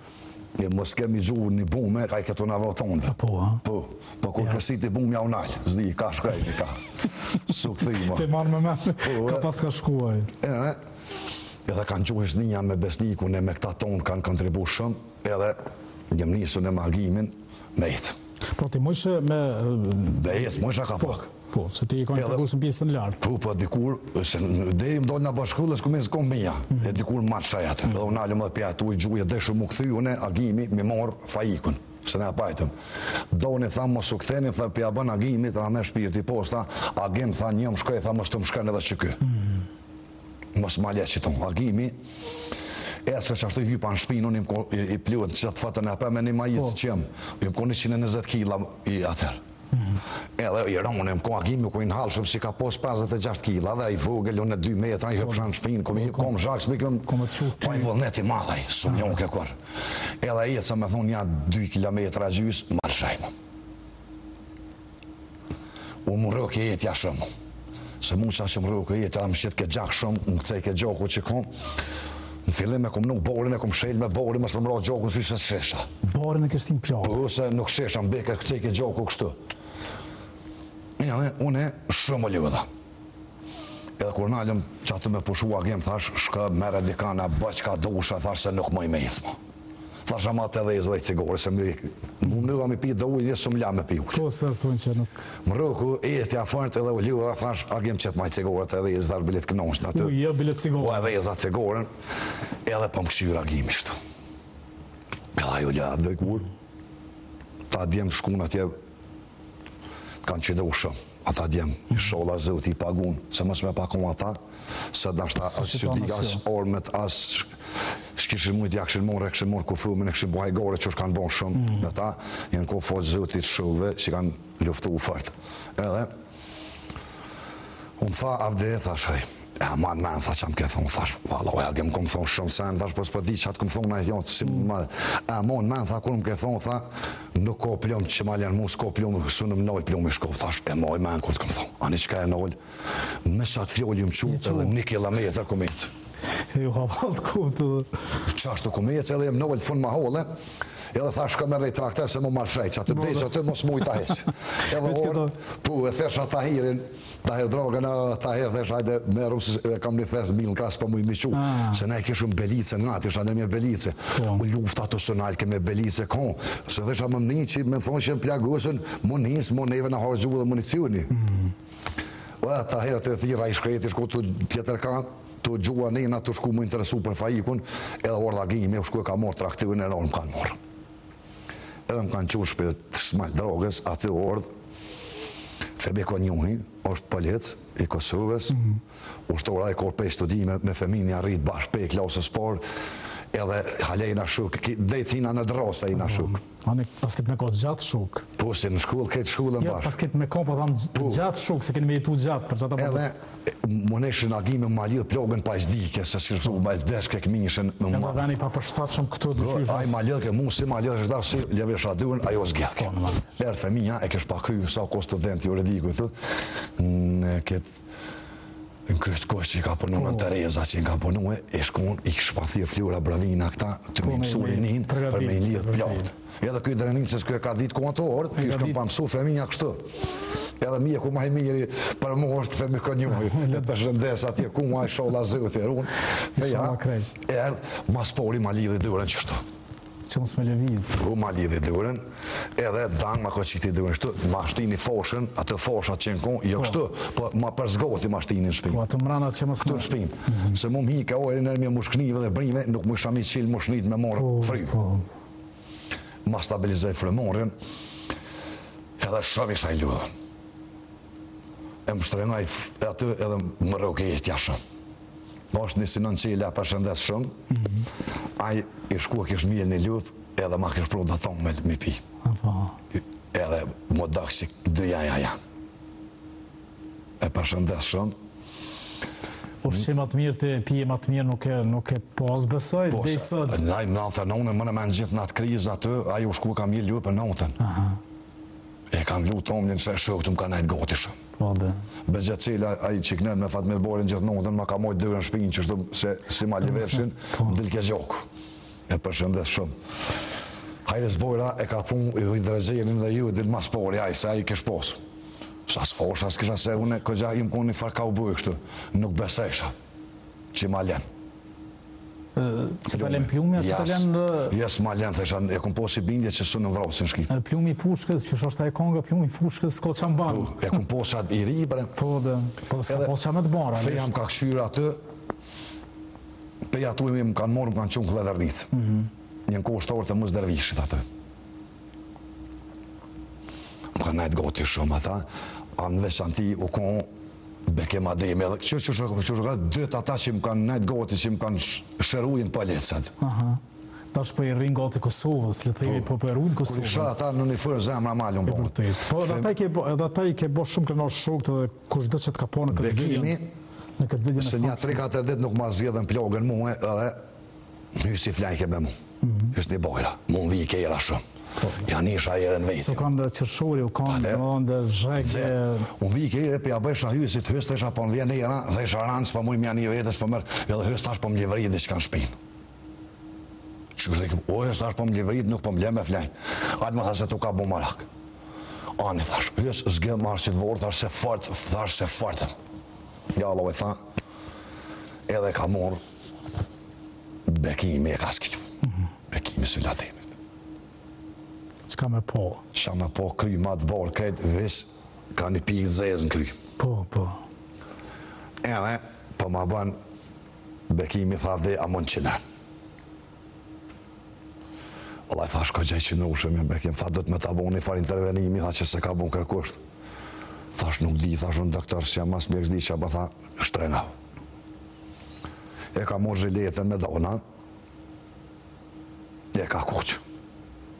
Ne mos kemi gjuhë një bume, ka i këtu në votonve. Po, a? Po, po kur kësiti bum ja u nal, s'di, ka shkaj, ka. Su këthi, ma. Te marrë me me, po, ka pas ka shkuaj. Edhe, edhe kanë gjuhë Hysnia me Besnikun e me këta tonë kanë kontribu shumë, edhe jem nisur në Agimin me jetë. Po ti mujshe me... Dhe ecë, mujsha ka po, pak. Po, se ti i kanë të në pjesën lartë. Po, po, dikur, se dhe im dollë në bashkullës, ku me s'kom mija, mm -hmm. e dikur ma të shajat. Mm -hmm. Dhe unë nalëm edhe pja tu i gjuje, dhe shumë u kthy, une, Agimi, mi morë Faikun, se ne apajtëm. Doni, tha, mos u ktheni, tha, pja bën Agimi, të me shpirti posta, Agim, tha, një më shkoj, tha, mos të më shkën edhe që ky. Mm -hmm. Mos ma le që Agimi, e se që ashtu hypa në shpinë, unë i, i pluet që atë fatën e pe me një majicë po. që jam, jam ko 120 kila i atër. Mm -hmm. Edhe i ronë, jam ko Agimi, ku i në halë shumë si ka pos 56 kila, dhe i vogël, unë 2 metra, i hypsha në shpinë, kom i kom zhak, s'mi kom, pa i vullnet i madh ai, s'u njohë ke kur. Edhe i e ca me thonë nja 2 kilometra gjys, ma lëshajmë. U më rrokë jetja shumë. Se mu qa që më rrokë jetja, dhe më shqit ke gjak shumë, më këcej ke gjaku që kom. Në fillim e kom nuk borin, e kom shel me borin, mos më mra gjakun si se shesha. Borin e kështin plakë? Po, se nuk shesha, më beke këcej ke gjaku kështu. Edhe, une shumë lodha. Edhe kur nalëm që atë me pushu Agim, thash, shkë, merre dikana, bëj qka dusha, thash se nuk më i me ecë mo. Thash ama të edhe i cigare, se më më mënyra mi pi do ujë, një s'më la me pi ujë. Po se thonë që nuk. Më rroku, etja fort edhe u lju, dhe thash, Agim qet maj cigare edhe i thash bilet kënosh në aty. Ujë, jo bilet cigare. Po edhe i cigaren, edhe po më këshyr Agimi shtu. Edhe ajo la, dhe kur, ta djem shkun atje, kanë qëndru shumë. Ata djem, isholla Zoti i pagun, se mos me pakon ata, se nashta as që as armët, as s'kishin mujt, ja kishin morë, e kishin morë kufumën, e kishin bo hajgare që kanë bon shumë mm. me ta, janë ko falë Zotit shokëve që kanë luftu fort. Edhe, unë tha, Avde, thash, hej, e aman men, tha që më ke thonë, thash, valla, ja, më kom thonë shumë sen, thash, po s'po di që atë kom thonë, jo, si mm. më, e aman men, tha, kur më ke thonë, tha, nuk ka plum që ma lenë mu, s'ka plum, s'u në më nalë plum i shko, thash, e moj men, kur të kom thonë, ani çka e nalë, me sa të fjallë jëm qu, edhe një kilometër ku ecë. E ju havall të kuptë. Qashtu ku ecë, edhe jem nalë fund mahole, edhe thash shko merr një traktor se mu marshej, që atë bëjsh aty mos muj ta heq. Edhe orë, po e thesha Tahirin, Tahir Drogën, Tahir thesh hajde merru se e kam një thes mil në kras po muj mi qu. Ah. Se ne kishim Belicën ngat, isha në një Belice. Po. U lufta të sënal me Belice kon. Se thesha më mni që me thonë që më plagosën, më nis, më neve në harxhu dhe municioni. Mm. O Tahir të thirra i shkreti, shku të tjetër ka, të gjua nena të shku më interesu për Faikun, edhe ardh Agimi, u shku e ka marrë traktorin e më kanë marrë. Edhe më kanë qu n'shpi t'Smal Drogës, aty ardhë, Febi Konjuhi, është polic i Kosovës, mm -hmm. ushtor ai ka pe studime me fëmijën janë rrit bashkë pe klasës parë. Edhe hala jena shok, deri hina në drasa jena shok. Ani, paskit me kohë gjatë shok. Po, se në shkollë, këtë shkollën jo, bashkë. Paskit me kohë, po tham po. gjatë shok, se keni me jetu gjatë, për qata po. Edhe, më neshin agime ma lidh plagën pa zdike, se s'kishë pësu, ma zdesh ke këmishën. Në ma... Edhe pa përshtatshëm këtu, po, dyqysh. Ai ma lidh ke mu, si ma lidh, është si levrisha duhen, ajo zgjedh. Po, Erë fëmija, e kish pa kryu, sa ko student juridiku, thot, në këtë Në Kryq të Kuq që ka punu në po. Tereza që ka punu e shkon i kish pa thirr Flora Bravina këta të po, me mësu rinin për me i lidh plagët. Edhe ky drenin se s'ky e ka ditë ku ato orë, ky shkon pa mësu fëmija kështu. Edhe mjeku ma i miri për mu është Femi Konjuhi. Le të përshëndes atje ku ma ishalla Zoti e run. Feja, erdh, mas pori ma lidhi dorën qështu. Që mos me lëviz. Po ma lidhi dorën, edhe dang ma koqiti dorën kështu, ma shtini foshën, atë foshat që në kon, jo po. kështu, po ma përzgoti ma shtini në shpinë. Po atë mrena që mos Këtu në shpinë. Mm -hmm. Se mu m'hi ka ojë nërë mje mushknive dhe brime, nuk më isha mi qilë mushnit me marrë po, frymë. Po. Ma stabilizoj frymorjen, edhe shumë isha i lodhun. E më shtrengoj aty edhe më rroke jetja shumë. Është një Sinan Çela, përshëndes shumë. Mm -hmm. Ai i shku e kish mjel një lupë, edhe ma kish pru do tomël me pi. Apo. Edhe më dak si dy ja ja ja. E përshëndes shumë. Ushqim më të mirë të pije më të mirë nuk e nuk e po as besoj po, deri sot. Ai në 99 më në mend gjithë në atë krizë aty, ai u shku ka mjel lupë natën. Aha. E kam lu tomlin se shokët më kanë najtë gati shumë. Po dhe. Behxhet Cela, ai që kënen me Fatmir Borin gjithë natën, ma ka mojtë dyrën shpinë qështu se si ma liveshin, po. më dilke gjoku. E përshëndes shumë. Hajrës Bojra e ka pun i hidrogjenin dhe ju e din mas pori ai, se ai kish pos. Sa s'fosha, s'kisha se unë këgja im konë një farë kauboj kështu. Nuk besesha që ma len. Që ta len plumi, a që ta len... Jes, ma len, thesha, e kom po si bindje që s'un më vrasin shki. Plumi i pushkës, që është ajo konga, plumi i pushkës, s'ka që mbanë. Po, e kom po sa i ri, bre. Po, dhe, po, s'ka po që me të bara. Feja më ka këshyrë aty, pej aty më kanë morë, më kanë çu n'Kledërnicë. Mm Një në kohë shtorë të Mus Dervishit aty. Më kanë najtë gati shumë ata, a në veçanti u konë Bekim Ademi edhe që që që që që dytë ata që më kanë najtë gati që më kanë shëru policët. Aha. Tash po i rrin gati Kosovës, le të themi po po e ruajnë Kosovën. Kur i shoh ata në uniformë zemra ma lum po. Po edhe ata i ke edhe ata i ke bo shumë krenar shokët edhe kushdo që të ka pa në këtë video. Bekimi në këtë video se nja 3-4 ditë nuk ma zgjedhën plagën mua edhe Hysi flajke me mu. Mm -hmm. Hysni Bojra, mu më vike era shumë. Po. Ja nisha erën veti. Se u kanë dhe qershori, u kanë dhe dhe zhegë. Unë vike ere, për ja bëjsha Hysit, hys thesha po më vjen era, dhe isha ranë, s'po muj m'ja një vetës, po mërë, edhe hys tash po më livrit diçka në shpinë. Që është dhe o hys tash po më livrit, nuk po më le me flajt. Alë më tha se tu ka bo marak. Ani thash, hys zgjedh marrë që të vorë, thash se fort, thash se fort. Ja, Allah e tha, edhe ka morë, Bekimi e ka skif. Bekimi Syla Ademit. Çka me po? Çka me po, kry ma të borë krejt, vis, ka një pikë zezë në kry. Po, po. Edhe, po ma bën, Bekimi tha dhe a mund qënë. Valla i thash koxha i qëndrueshëm jam Bekim, tha do të me ta bo një farë intervenimi, tha që se ka bon kërkush. Thash nuk di, thash unë doktor s'jam as mjek s'di që, po tha shtrena. E ka morë zhiletën me dona, e ka kuq.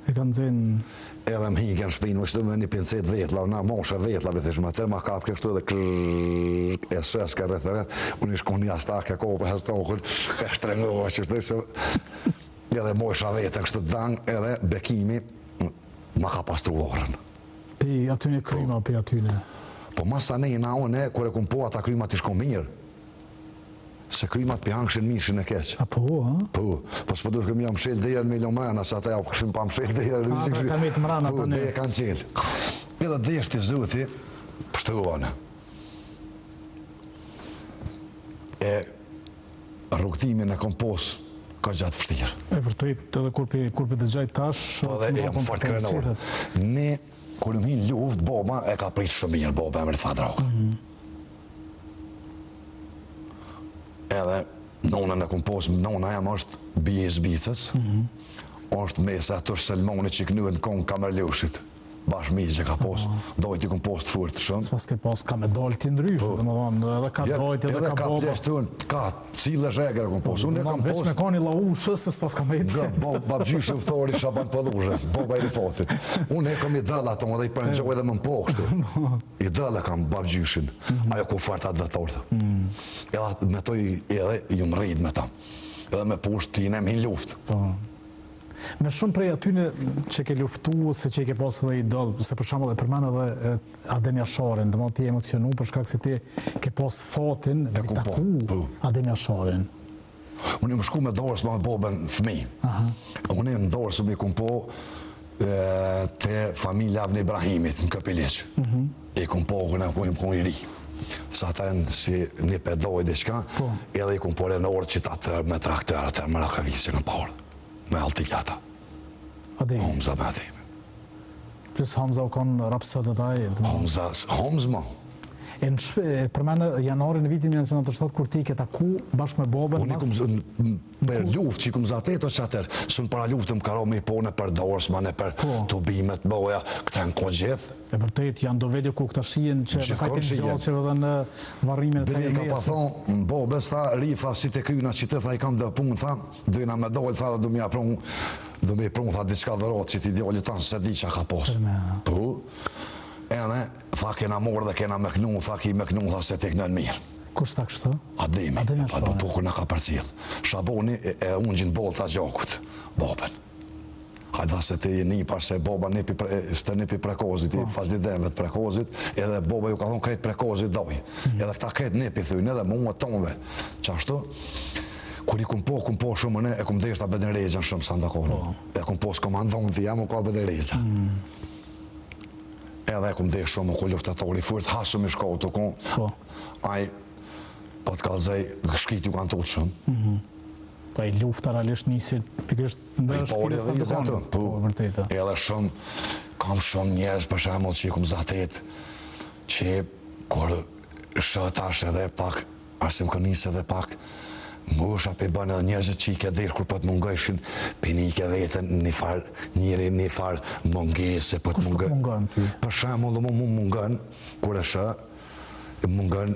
E ka nxenë... Edhe më hike në shpinë, më shtu me një pincet vetla, në moshe vetla, dhe thash, më tërë ma kapke kështu edhe kërrrr, e sheske rreth e rreth, unë ish konë një astak e kopë, hastokën, e shtrengova që shtë, se edhe mojsha veten kështu dang, edhe bekimi ma ka pastru vorën. Pi atyne kryma, pi atyne. Po masanena, unë, kur e kum po ata krymat ish kon mirë. Se krymat pi hangshin mishin e keq. A po, a? Po, po s'po duhet me ja mshel derën me lo mrena, se ata ja kishin pa mshel derën. A, ata kanë met mrena po, tani. Po, kanë qel. Edhe deshti Zoti, pështova në. E rrugëtimin e kom pos ka gjatë vështirë. E vërtet, edhe kur pi, kur pi dëgjoj tash, po dhe jam fort krenor. Ne, kur më hinë luftë, baba e ka prit shumë mirë, baba e Rifat Raka. Mm -hmm. Edhe nonën e kom pos, nona jam është bije e Izbicës, mm -hmm. është mesa e Tush Selmonit që kënyhet në kongë Kamerlushit. Bash mizë që ka pos, dojt i kom pos të furt shumë. S'pas ke pos, ka me dalë ti ndryshe, po. domethonë, edhe ka dojt, edhe ka baba. Edhe ka ka cilë zhegër e kom pos. Unë e kam pos... Veç me kani laushës, se s'pas ka me të. Nga, bo, babgjyshi uftori, Shaban Pëlluzhës, baba i Rifatit. Unë e kom idol ato, edhe i përngjoj edhe më më po kështu. Idol e kam babgjyshin, mhm. ajo ku fart atë vetortë. Mhm. Edhe me to edhe jom rrit me ta. Edhe me pushtë tine me hi n'luftë. Po. Me shumë prej atyne që ke luftu ose që i ke pas edhe idol, se për shembull e përmend edhe Adem Jasharin, domethënë ti je emocionu për shkak se ti ke pas fatin me taku po. Adem Jasharin. Unë jam shku me dorës me babën fëmi. Unë jam dorës me kum po te familja Avni Ibrahimit në Këpiliq. Mm I kum po kërë në ku jam ku i ri. Sa ata janë si një pedoj diçka, po. edhe i kum po renorë që ta të me traktor atër më rakavic që kanë parë. Me altik ata. Ademi. Hamza me Ademi. Plus Hamza u konë rapsod edhe ai. Hamza, Hamza ma. E në shpe, e përmende janarin e vitit 1997 kur ti ke taku bashkë me babën Unë i kum për luftë që i kum zatet ose atër, së në para luftë më ka ra me i po nëpër dorsma, nëpër po. tubimet boja, këta janë kon gjithë. E vërtet, janë do video ku këta shihen që edhe kajtë në gjallë që edhe në varrimin e Bile i ka pa thonë, babës tha, ri tha, si të kryna që të tha, i kam dhe punë, tha, dojna me dojnë, tha, dhe du m'ja prunë, du me i prunë, tha, diçka dhuratë që ti djallit tanë, se di që ka pos. Po, edhe, tha, kena morë dhe kena me knu, tha, ki me knu, tha, se ti knën mirë. Kush tha kështu? Ademi, Ademi pa, po, po, kur na ka përcjell. Shaboni e, e ungjin boll ta gjakut, babën. Hajde se ti nipa se baba nipi ste nipi Prekozit, i po. Fazli Demve të Prekozit, edhe baba ju ka thonë krejt Prekozit doj. Mm. Edhe këta krejt nipi thynë, edhe mua tonve. Qashtu, kur i kum po, kum po shumë ne, e kum deshta Bedin Rexhën shumë sa ndakon. Po. E kum pos komandanti jam u ka Bedin Rexha. Mm. Edhe e kum desh shumë, u ku luftëtori furt, hasëm i shkau të kun. Po. Ai, po të kallzoj, shkit ju kanë tutë shumë. Mm -hmm. Po ai lufta realisht nisi pikërisht në shtëpinë e Sandokanit. Po, po vërtetë. Edhe shumë kam shumë njerëz për shembull që i kum zatet që kur shoh tash edhe pak arsim ka nis edhe pak mosha pe bën edhe njerëzit që i ke deshë kur po të mungojshin pe nike veten një far njeri një far mungese po të mungon. Kush po të mungon ty? Për shembull mu mu mungon kur e shoh mungon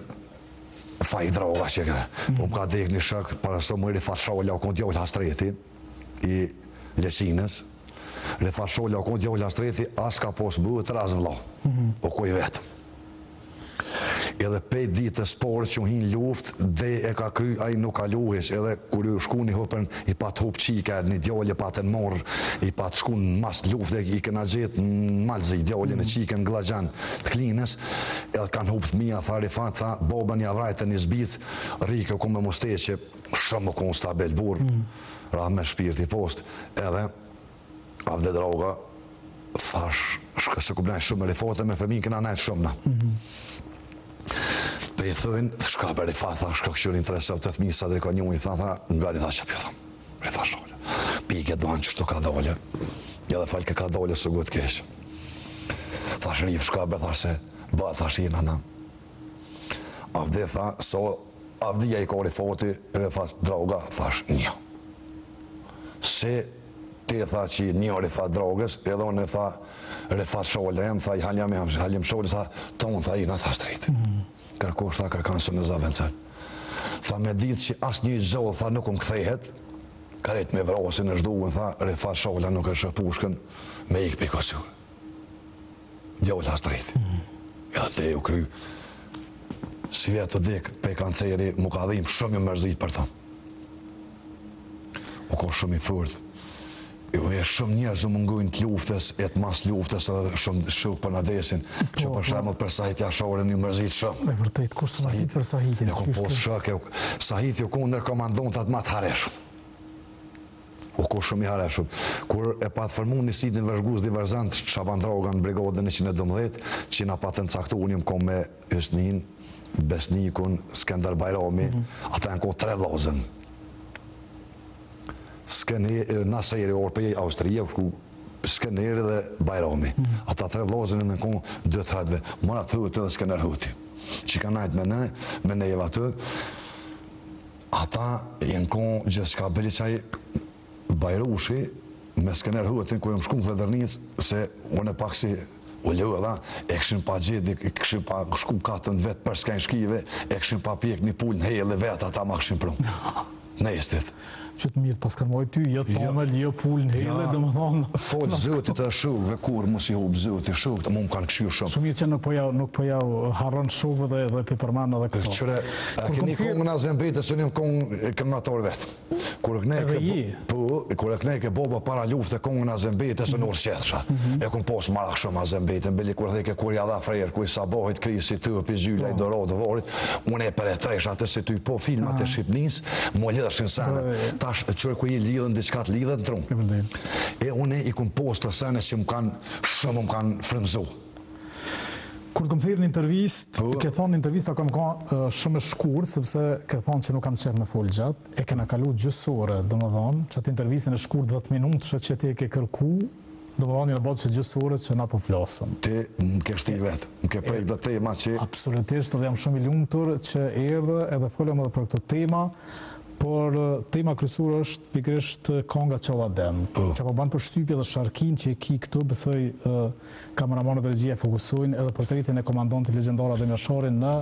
Faik Droga që ke. Mm. Po më ka dek një shok, para së më Rifat Shola, u kon djalë Hastreti, i Lesinës. Rifat Shola, u kon djalë Hastreti, as ka pos motër, as vlla. Mm -hmm. U kon i vetëm. Edhe pej ditës parë që u hinë luft, dhe e ka kry, ai nuk ka lu hiç, edhe kur ju shku një hupën, i pat hup qika, një djalë e patën marrë, i pat shku në mas lufte, i kena gjetë në Mal t'Zi, djalin e mhm. qikën, Gllagjan të Klinës, Edhe kanë hup fëmija, tha Rifat, tha, babën ja vrajtën një zbic, rrike ku me musteqe, shumë u kon stabil burrë, mm. rahmet shpirti post, edhe Avde Droga, thash, shka se kum nejt shumë me Rifatin, me fëmijën kena nejt shumë na. Mm -hmm. Pe i thënë, shka për Rifat, tha, shka këshur interesov të fëmijë, sa drejka njëri, tha, tha, nga tha që pjo, tha, Rifat Shola. Pike duan qështu ka dole, edhe falke ka dole, së gut keq. Thash Rif shka bre thash se ba thash jena na. Avdi tha so Avdia i ka Rifati Rifat Droga thash një. Se ti tha që një Rifat Drogës edhe unë tha Rifat Shola jam tha i haljam jam Halim Shola tha ton tha jena tha strejt. Mm -hmm. Kërkush tha kërkan s'un e zavendson. Tha me ditë që asnjë gjallë tha nuk më kthehet Krejt me vrasin e zhdukën tha Rifat Shola nuk e shoh pushkën me ik prej Kosovë. Djalë Hastreti. Mm. Edhe te u kry. Sivjet u dek prej kanceri, mu ka dhimë shumë jam mërzit për ta. U kon shumë i fort. Jo, e shumë njerëz u mungojnë të luftës, e të mas luftës edhe shumë shok për na desin, po, që për po. shembull për Sahit Jasharin jam mërzit shumë. E vërtet, kush s'u mërzit për Sahitin? E kom po shok, e, Sahiti u kon ndër komandontat ma të hareshëm. U kon shumë i hareshëm. Kur e pat formu njësitin vëzhgues diverzant Shaban Droga në brigadën 112, që na patën caktu, unë jam kon me Hysnin, Besnikun, Skender Bajrami, mm -hmm. ata janë kon tre vllazën. Skeneri, Naseri, orë prej Austrie, u shku Skeneri dhe Bajrami. Mm. Ata tre vllazën janë kon dy të hatve, Murat Huti dhe Skener Huti. Që kanë najtë me ne, me neve aty, ata janë kon gjithçka beli qaj Bajrushi me Skener Hutin, kur jam shku në Fledërnicë, se unë e pak si. U lodha, e kishin pa gjetë, e kishin pa shku katën vetë për skajnë shkive, e kishin pa pjek një pulë në helle vetë ata ma kishin pru. Nestit. Që të mirë pas kanë ty, jo të tomël, jo pulë në helle, ja, domethonë. Falë Zotit e shokëve, kurrë mos i hup Zoti shokët, mu më kanë këshy shumë. Shumë mirë që nuk po ja, nuk po ja harron shokëve dhe, dhe po përmend edhe këto. Kqyre, a keni kongën Azem Bejtës, se një kongë këngator vetë. Kur e knejke, po, kur e knejke baba para lufte kongën Azem Bejtës, unë urë mm -hmm. E kom pos marak shumë Azem Bejtën, bili kur theke kur ja dha frerë, ku i sabohit krisi të pi zyla i po. dorot vorit, unë e përjetesha atë se ty po filmat e Shqipnis, mo lidhëshin senet. Tash, qyre ku i lidhën, diçka të lidhet në tru. E unë i kom pos të sene që më kanë, shumë më kanë frymzu. Kur të kom thirrë në intervistë, po. ke thonë në intervista kam ka shumë e shkurt, sepse ke thonë që nuk kam qef me fol gjatë, e kena kalu gjysë ore, domethonë, që atë intervistën e shkurt 10 minutëshe që ti e ke kërku, domethonë, janë bërë që gjysë ore që na po flasëm. Ti më ke shti vetë, më ke prek do tema që... Absolutisht, dhe jam shumë i lumtur që erdhe edhe folëm edhe për këto tema, por tema kryesore është pikërisht konga Çohu Adem, po. që po bën përshtypje dhe sharkin që e ki këtu, besoj Kameramanët dhe regjia fokusojnë edhe portretin e komandantit legjendar Adem Jashari në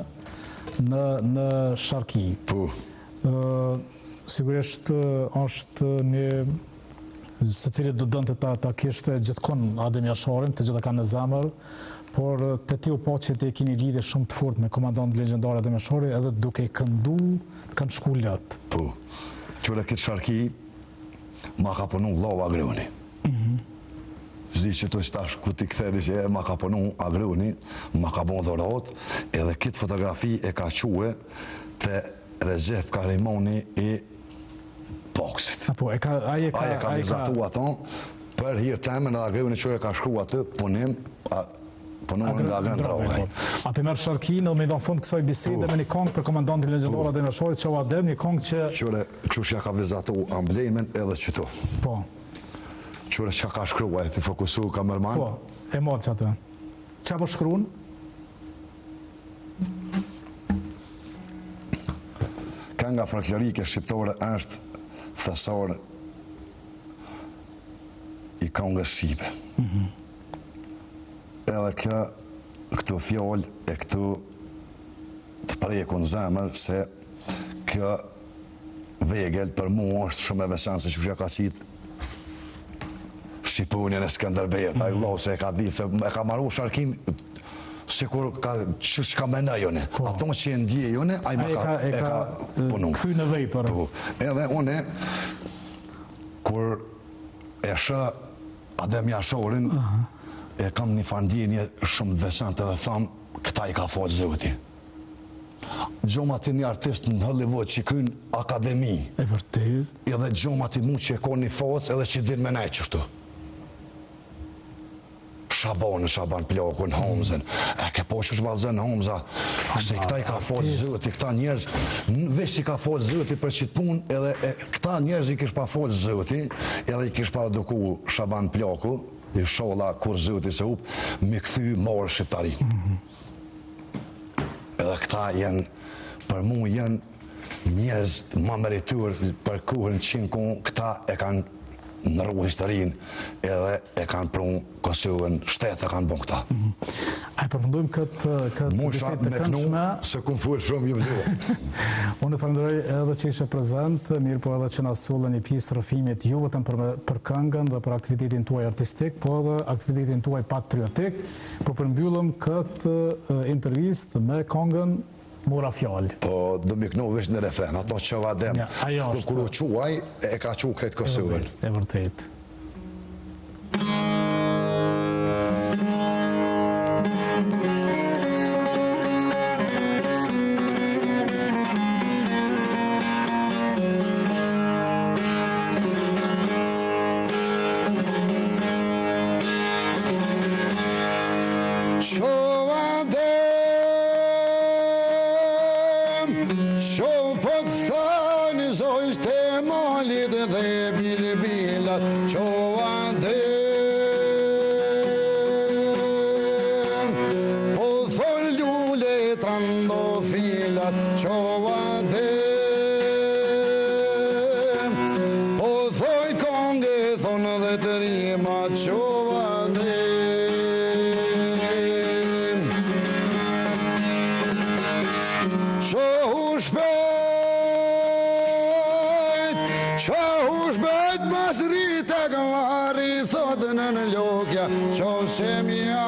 në në sharki. Po. Ë sigurisht është një secili do donte ta ta kishte gjithkund Adem Jasharin, të gjitha kanë në zemër, por te ti u pa që ti e ki një lidhje shumë të fortë me komandantin legjendar Adem Jashari edhe duke i këndu të kanë shku lot. Po. Qyre këtë sharki ma ka punu vllau Agroni. Mhm. S'di që të tash ku t'i ktheri që ma ka punu Agroni, ma ka bon dhurat, edhe këtë fotografi e ka çue te Rexhep Kahrimani i Paksit. Apo, e ka, ai e ka, ai e ka vizatu ato, për hir temen edhe Agroni që e ka shkru aty, punim, a, punuar nga Agron Dragaj. Po. A pe merr sharkinë dhe me i dhënë fund kësaj bisede po. me një kongë për komandantin legjendar po. Adem Jashari, Çohu Adem, një kongë që... Qyre, qysh ja ka vizatu emblemen edhe qëtu. Po. Qyre çka ka shkru, e ti fokusu kamerman? Po, e marrë që atë. Qa po shkrun? Kënga folklorike shqiptore është thesar i këngës shqipe. Mm -hmm. Edhe kjo, këto fjalë e këto të prekun zemër se kjo vegël për mu është shumë e veçantë se qysh ja ka qitë Shqiponjën e Skënderbeut, ai vllau se e ka ditë se e ka maru sharkin sikur ka qysh ka menoj unë. Po. Ato që e ndjej unë, ai ma ka e ka punu. Kthy në vepër. Po. Edhe unë kur e shoh Adem Jasharin, e kam një farë ndjenje shumë të veçantë edhe tham, këta i ka falë Zoti. Gjoma ti një artist në Hollywood që kryn akademi. E vërtet. Edhe gjoma ti mu që e ka një facë edhe që din me nejt qështu. Shaban, Shaban Plakun, Hamzën. E ke po qysh vallzon Hamza. Se këta i ka falë Zoti, këta njerëz, veç i ka falë Zoti për qitë punë, edhe e, këta njerëz i kish pa falë Zoti, edhe i kish pa eduku Shaban Plaku, ishalla kurrë Zoti s'e hup, me kthy marë shqiptari. Mm -hmm. Edhe këta janë, për mu janë njerëz ma meritur për kohën që në kohë, këta e kanë ndrru historinë edhe e kanë pru Kosovën, shtet e kanë bon këta. Mm -hmm. A e përfundojmë këtë, këtë bisedë të këndshme? Se kum fol shumë ju vëzhua. Unë të falenderoj edhe që ishe prezent, mirëpo edhe që na solle një pjesë të rrëfimit jo vetëm për, për këngën dhe për aktivitetin tuaj artistik, po edhe aktivitetin tuaj patriotik. Po përmbyllëm këtë intervistë me kongën Mora fjalë. Po, do mi knu veç në refren, ato Çohu Adem. Ajo është. Kur u çu ai, e ka çu krejt Kosovën. E vërtet. Krejt mas rri tek varri Thot nënëlokja Qoftë se mjaft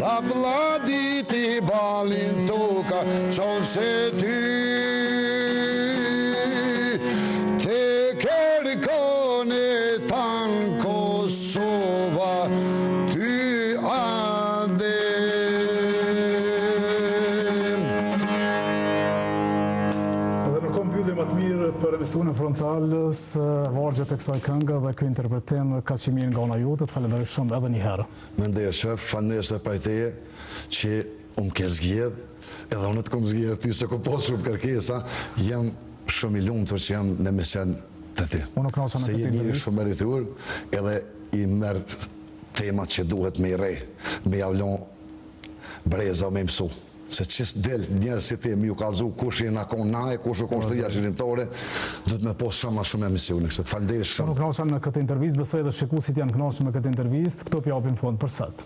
Ta flladiti ballin toka Qoftë se ty Të kërkon e tanë Kosova Ty atdhe Dhe nuk ka mbyllje më të mirë për emisionin Frontal se vargjet e kësaj kënge dhe ky interpretim kaq i mirë nga ana jote, të falenderoj shumë edhe një herë. Me nder shef, faleminderit edhe prej teje që um ke zgjedh, edhe unë të kom zgjedh ty se kom pas shumë kërkesa, jam shumë i lumtur që jam në emision te ti. Unë u kënaqa me Se këtë je njeri intervistë. shumë meritor edhe i merr temat që duhet me i rreh, me jau lon brezave me i mësu. Se që s'del njerëz si ti me ju kallzu kush jena kon na e kush u kon ushtria çlirimtare, duhet me pas shumë ma shumë emisione kështu. Faleminderit Unë shumë. u kënaqa në këtë intervistë, besoj edhe shikuesit janë kënaqur me këtë intervistë. Këtu po japim fund për sot.